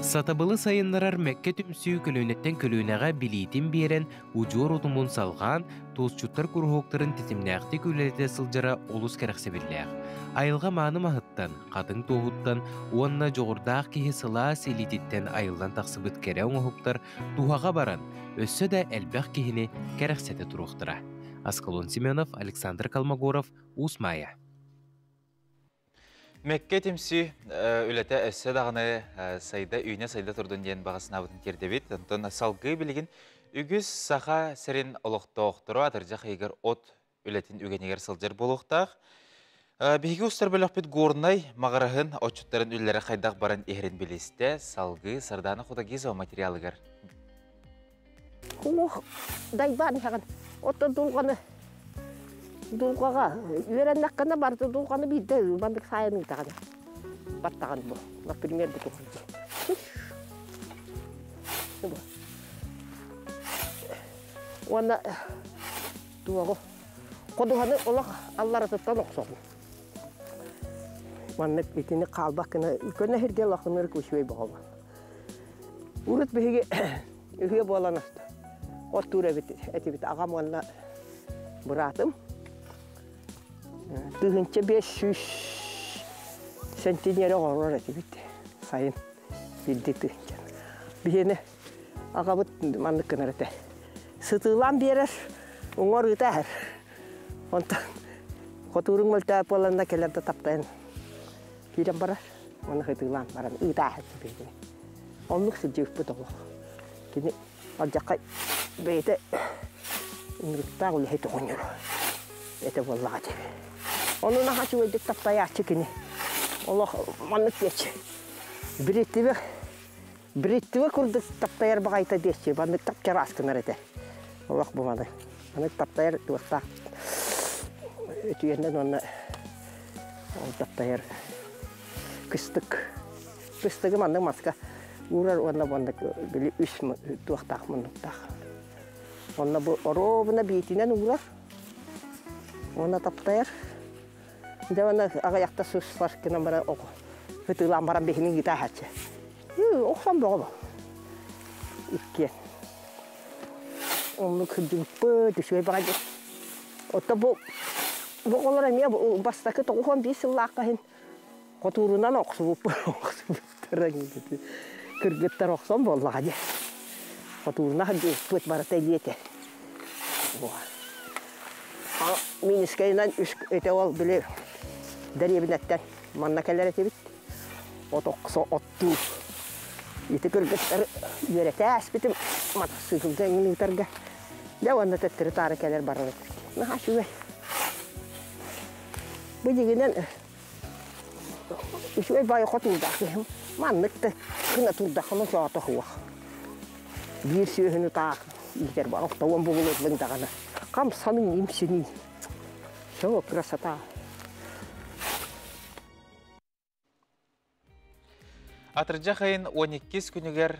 Сатабылы сайыннарар Мэккэ түмсүү көлүөнэттэн көлүөнэҕэ билиитин биэрэн, удьуор утумун салҕаан, туосчуттар куруһуоктарын тэтимнээхтик үлэлэтэ сылдьара олус кэрэхсэбиллээх. Айылҕа мааны маһыттан, хатыҥ туоһуттан уонна дьоҕурдаах киһи сылаас илиититтэн айыллан тахсыбыт кэрэ оҥоһуктар туһаҕа баран, өссө да элбэх киһини кэрэхсэтэ туруохтара. Аскалон Семенов, Александр Колмогоров, Уус Маайа.
Мэккэ түмсүү үлэтэ өссө даҕаны сайда, үүнэ-сайда турдун диэн баҕа санаабытын тиэрдэбит. Онтон салгыы билигин үгүс Саха сирин олохтоохторо атырдьах ыйыгар от үлэтин үгэнигэр сылдьар буолуохтаах. Биһиги устар бөлөхпүт Горнай Маҕараһын отчуттарын үлэлэрэ хайдах баран иһэрин билистэ. Салгыы Сардаана Худагизова материалыгар.
Ух, дайбаан иһэҕин. Оттон дулҕаны дулҕаҕа үөрэннэххинэ барыта дулҕаны биирдэ маннык саайан ыытаҕын. Баттаҕын бу. Например, бу туох Бу. Уонна туоҕу ходуһаны олох алларатыттан охсоҕун. Маннык итини хаалбат гына көнө сиргэ лахыныр үчүгэй боҕоба. Урут биһиги үһүө буолан оттуур эбит этибит аҕам уонна быраатым. 1500 сентинери оҥорор этибит сайын биирдии тыһыынча. Биһиэни аҕабыт маннык гынар этэ. Сытыылаан биэрэр, уҥар ыыта иһэр. Онтон
Хотуурун мөлтөөп буоланна кэлэр да таптайан киирэн барар. Оны хытыылаан баран ыытааһыт биһигини. Оннук сылдьыбыппыт олох. Кини алдьархай бэйэтэ ыҥырыктаах үлэһит оҕонньор этэ буоллаҕа дии. Ону наһаа үчүгэйдик таптайааччы кини. Олох маннык диэччи. Бириттибэ бириттибэ курдук таптайар баҕайыта диэччи. Маннык тапчараас гынар этэ. Олох бу маны. Маннык таптайар туохтаах үтүөннэн уонна ол таптайар кыстык. Кыстыгы маннык маска уурар уонна маннык били үс туохтаах муннуктаах. Онно бу оруобуна биитинэн уурар. Уонна таптайар. Дьэ уонна аҕыйахта сус гынан баран оҕо ытыылаан баран биһини ыытааһаччы. Охсон бөҕө бу. Иккиэн. Оннук сылдьыбыппыт, үчүгэй баҕайы. Отто бу бу оҕолор эмиэ бастакы 95 сыллаахха иһин хотуурунан охсубуппут охсубуттара кыргыттар охсон буоллаҕа дии. Хотуурунан сылдьыбыппыт барыта диэтэ. Минискэйинэн үс ити ол били дэриэбинэттэн манна кэлэр этибит. От охсо оттуу. Ити кыргыттары үөрэтэ ааспытым матасыыкылга эҥин ыытарга. Дьэ уонна төттөрү таары кэлэр барар этибит. Наһаа үчүгэй. Бу дьигинэн үчүгэй баайы хотуурдаах киһим. Маннык да гына турдаххына соото суох. Биир сүөһүнү таах иитэр бар охтоуон бугулурлуҥ даҕаны. Хамсаныҥ имсиниҥ. Все, красота.
Атырдьах айын 12 күнүгэр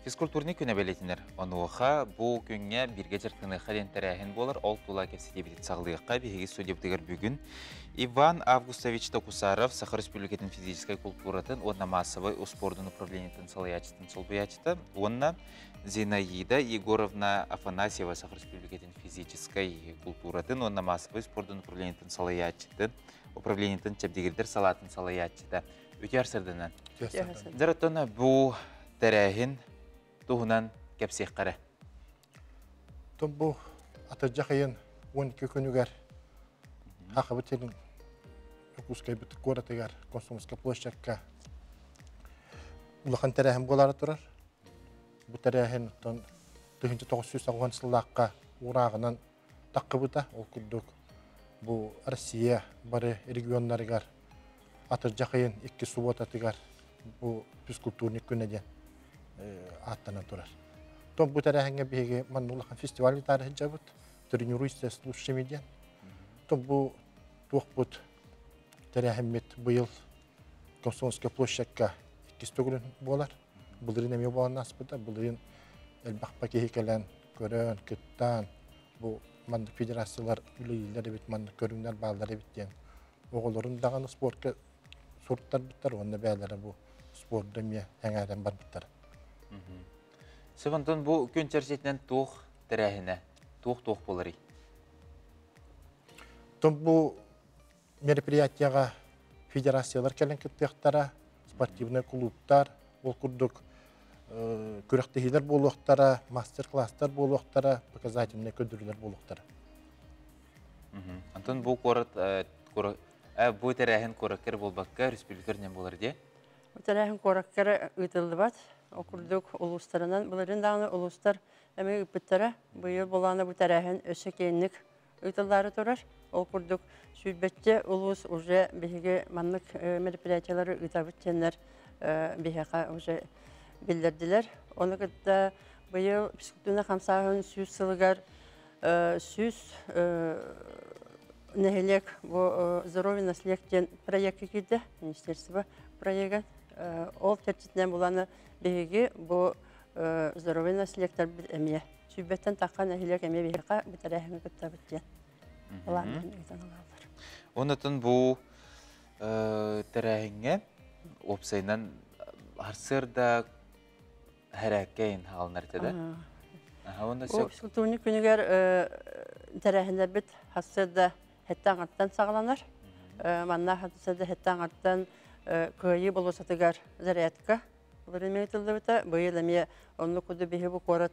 физкультурный күнэ бэлиэтинэр. Онуоха бу күҥҥэ бииргэ дьарыктаныахха диэн тэрээһин буолар. Ол тула кэпсэтиибитин саҕалыахха. Биһиги студиябытыгар бүгүн Иван Августович Токусаров Саха Республикатын физическай култууратын уонна маассабай успуордун управлениетын салайааччытын солбуйааччыта уонна Зинаида Егоровна Афанасьева Саха Республикатын физическай култууратын уонна маассабай спордун управлениетын салайааччытын управлениетын чэбдигирдэр салаатын салайааччыта Үтүөр сырдынан. Дьарыттан бу тэрээһин туһунан кэпсиэххэрэ.
Тон бу атырдьах ыйын 12 күнүгэр Хахабыт сирин Дьокуускайбыт куоратыгар Комсомольскай площадка улахан тэрээһин буолаары турар. Бу тэрээһин оттон 1990 сыллаахха уурааҕынан таххыбыта. Ол курдук бу Россия бары регионнарыгар атырдьах ыйын икки субуотатыгар бу физкультурник күнэ диэн ааттанан турар. Том бу тэрээһиҥҥэ биһиги манна улахан фестиваль ыытаары сылдьабыт. Тренируйся с лучшими диэн. Том бу туохпут тэрээһиммит быйыл Комсомольская площадка иккис төгүлүн буолар. Былырыын эмиэ буолан ааспыта. Былырыын элбэх киһи кэлэн, көрөн, кыттан, бу маннык федерациялар үлэлииллэр эбит, маннык көрүҥнэр бааллар эбит диэн оҕолорун даҕаны спортка суруттарбыттар уонна бэйэлэрэ бу спорду эмиэ эҥээрэн барбыттар.
Сывантон бу күн чэрчитинэн туох тэрээһинэ, туох-туох буоларый?
Тон бу мероприятияҕа федерациялар кэлэн кыттыахтара, спортивнай кулууптар, ол курдук күрэхтэһиилэр буолуохтара, мастер-класстар буолуохтара, показательнай көрдөрүүлэр буолуохтара.
Антон бу куорат бу тэрээһин куораккар буолбакка республикар нем буолар дии?
Бу тэрээһин куораккар ыытыллыбат. Ол курдук улуустарынан былырыын даҕаны улуустар эмиэ ыыппыттара. Быйыл булаана бу тэрээһин өссө киэҥник ыытыллаары турар. Ол курдук сүүрбэччэ улуус уже биһиги маннык мероприятиялары ыытабыт диэннэр биһиэхэ уже биллэрдилэр. Ону кытта быйыл физкультурнай хамсааһын 100 сылыгар 100 нэһилиэк бу «Здоровье наследие» диэн проекка киирдэ, министерство проега. Ол чэрчитинэн буланы биһиги бу «Здоровье наследие» эмиэ сүүрбэттэн тахха нэһилиэк эмиэ биһиэхэ бу тэрээһиҥҥэ кыттабыт диэн былааннарын ыытан ылаллар.
Оннотон бу тэрээһиҥҥэ уопсайынан сарсыарда хэрээккэ хаалынар этэ да?
Бу физкультурник күнүгэр тэрээһиннэрбит сарсыарда сэттэ аҥартан саҕаланар. Манна сарсыарда сэттэ аҥартан Кыайыы болуоссатыгар зарядка Былырыын ыытыллыбыта. Быйыл эмиэ оннук курдук биһи бу куорат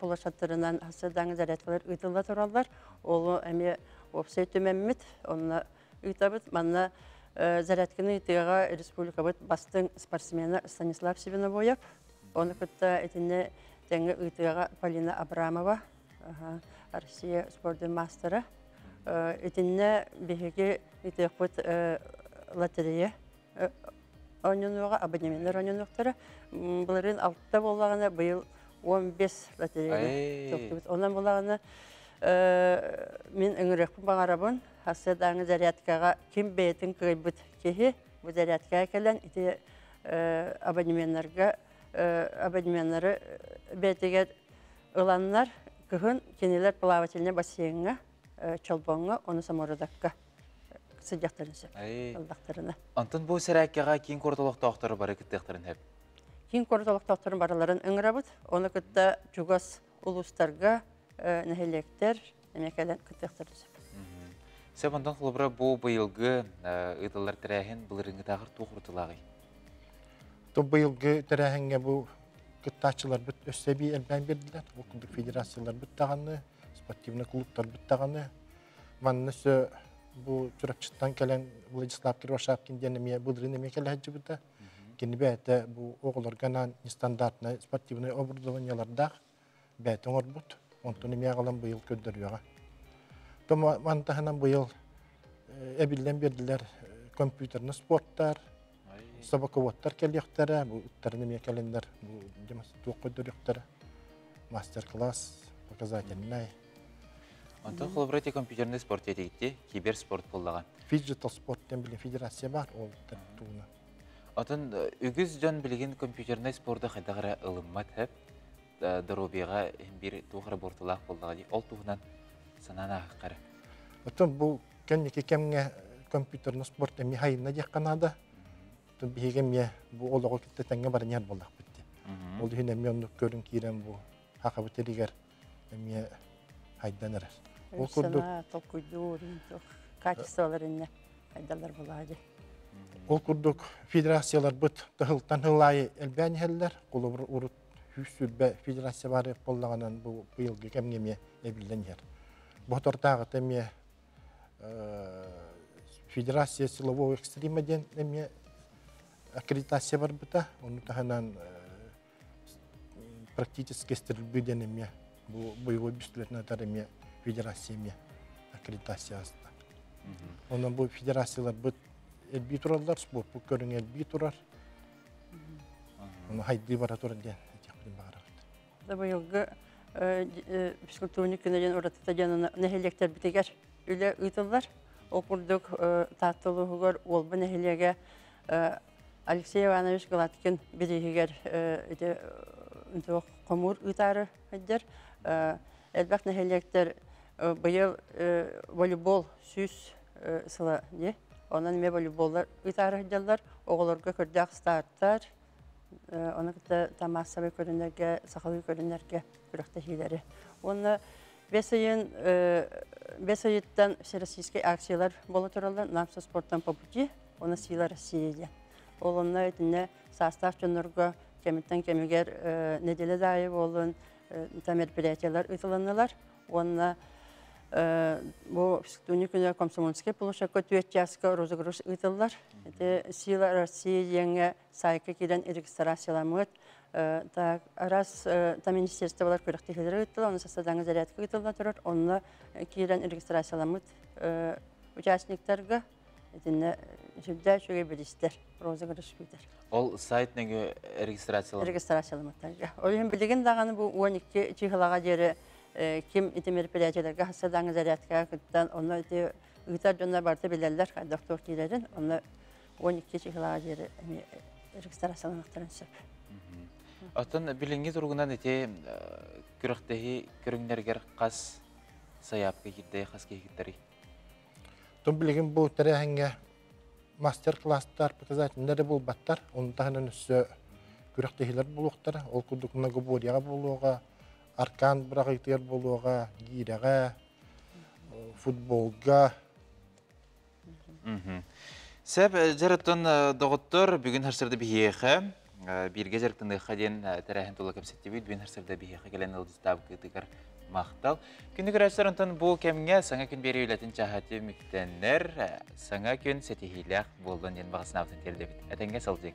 площадтарынан сарсыардааҥы зарядкалар ыытылла тураллар. Ол эмиэ уопсай түмэммит. Онно ыытабыт. Манна зарядканы ыытыаҕа республикабыт бастыҥ спортсмена Станислав Сибинобоев. Ону кытта итиннэ тэҥҥэ ыытыаҕа Полина Абрамова, Россия спордун маастара. Итиннэ биһиги ыытыахпыт лотерея оонньонуоҕа, абонеменнар оонньонуохтара. Былырыын 6 буоллаҕына, быйыл 15 лотереяны туттубут. Онон буоллаҕына, мин ыҥырыахпын баҕарабын, сарсыардааҥы зарядкаҕа ким бэйэтин кыайбыт киһи бу зарядкаҕа кэлэн ити абонеменнарга абонеменнары бэйэтигэр ыланнар кыһын кинилэр плавательнай бассейҥҥа, Чолбоҥҥо, ону Самородокка сылдьахтарын сөп ыллахтарына.
Онтон бу сэрээккэҕэ киин куорат олохтоохторо бары кыттыахтарын сөп.
Киин куорат олохтоохторун барыларын ыҥырабыт. Ону кытта чугас улуустарга нэһилиэктэр эмиэ кэлэн кыттыахтарын сөп.
Сөп, онтон холобура бу быйылгы ыытыллар тэрээһин былырыыҥҥытааҕар туох уратылааҕый?
То быйылгы тэрээһиҥҥэ бу кыттааччыларбыт өссө эбии элбээн биэрдилэр. Ол курдук федерацияларбыт даҕаны, спортивнай клубтарбыт даҕаны. Манна өссө бу Чурапчыттан кэлэн Владислав Кривошапкин диэн эмиэ былырыын эмиэ кэлэ сылдьыбыта. Кини бэйэтэ бу оҕолорго анаан нестандартнай спортивнай оборудованиелардаах бэйэтэ оҥорбут. Онтон эмиэ аҕалан быйыл көрдөрүөҕэ. То маны таһынан быйыл эбиллэн биэрдилэр компьютерный спорттар, собаководтар кэлиэхтэрэ, бу ыттарын эмиэ кэлэннэр бу туох көрдөрүөхтэрэ. Мастер-класс показательнай.
Онтон холобура ити компьютерный спорт диэтигитти, киберспорт буоллаҕа.
Фиджитал спорт диэн билигин федерация бар, ол тугуна.
Отон үгүс дьон билигин компьютерный спорду хайдах эрэ ылыммат хэп доруобуйаҕа биир туох эрэ буортулаах буоллаҕа дии. Ол туһунан санаан ааһыахха эрэ.
Оттон бу кэнники кэмҥэ компьютерный спорт эмиэ хайынна диэххэ наада. Оттон биһиги эмиэ бу олоҕу кытта тэҥҥэ баран буоллахпыт дии. Ол иһин эмиэ оннук көрүҥ киирэн бу хахабыт иригэр эмиэ хайдан эрэр.
Ол курдук толкуйдуур, качестволар инне хайдалар булаа дии.
Ол курдук федерацияларбыт тыһылтан хыл аайы элбээн иһэллэр. Холобур урут 120 федерация баар буоллаҕынан бу быйылгы кэмҥэ эмиэ эбиллэн иһэр. Бу эмиэ Федерация силового экстрима диэн эмиэ аккредитация барбыта. Ону таһынан практической стрельбы диэн эмиэ бу боевой пистолетин атар эмиэ федерация эмиэ аккредитация аста. Онон бу федерацияларбыт элбии тураллар, спортпут көрүҥ элбии турар. Ону хайдыы бара турар диэн этиэхпитин баҕарабыт.
Быйылгы физкультурник күнэ диэн уратыта диэн нэһилиэктэрбитигэр үлэ ыытыллар. Ол курдук Таатта улууһугар Уолба нэһилиэгэ Алексей Иванович Гладкин бирииһигэр ити хомуур ыытаары сылдьар. Элбэх нэһилиэктэр быйыл волейбол 100 сыла дии. Онон эмиэ волейболлар ыытаары сылдьаллар. Оҕолорго көрдөөх старттар, ону кытта тамассабай көрүнэргэ, сахалыы көрүнэргэ күрэхтэһиилэри. Уонна бэс ыйын бэс ыйыттан всероссийскай акциялар буола тураллар. Нам со спортом по пути, уонна Сила России диэн. Ол онно итиннэ саастаах дьоннорго кэмиттэн кэмигэр неделя да аайы буоллун мероприятиялар ыытылыннылар. Уонна бу физкультурный күнэ Комсомольскай площадка түөрт чааска розыгрыш ыытыллар. Ити Сила России диэҥҥэ сайтка киирэн регистрацияламмыт. Так, раз там министерстволар күрэхтэһиилэри ыыттылар, онно састадаҥа зарядка ыытылла турар, онно киирэн регистрацияламмыт участниктарга итиннэ сүрдээх үчүгэй бириистэр, розыгрыш күүтэр.
Ол сайт нөҥүө регистрацияламмыт?
Регистрацияламмыттарга. Ол иһин билигин даҕаны бу 12 чыһылаҕа диэри ким ити мероприятиеларга састадаҥа зарядкаҕа кыттан, онно ити ыытар дьоннор барыта билэллэр хайдах туох киирэрин, онно 12 чыһылаҕа диэри эмиэ регистрацияланыахтарын сөп.
Оттон билиҥҥи туругунан ити күрэхтэһии көрүҥнэригэр хас сайаапка киирдэй, хас киһи киттэрий?
Тон билигин бу тэрээһиҥҥэ мастер-класстар, показательнай буолбаттар. Онун таһынан өссө күрэхтэһиилэр буолуохтара. Ол курдук многоборьеҕа буолуоҕа, аркан быраҕыытыгар буолуоҕа, гиирэҕэ, футболга.
Сөп, дьарыттан доҕоттор, бүгүн харсырда биһиэхэ, бииргэ дьарыктаныахха диэн тэрээһин тула кэпсэттибит. Бүгүн харсырда биһиэхэ кэлэн ыалдьыттаабыккытыгар Махтал. Күндү көрөөччүлэр, онтон бу кэмҥэ саҥа күн биэрии үлэтин чааһа түмүктэнэр. Саҥа күн ситиһиилээх буоллун диэн баҕа санаабытын тиэрдэбит. Этэҥҥэ сылдьыҥ.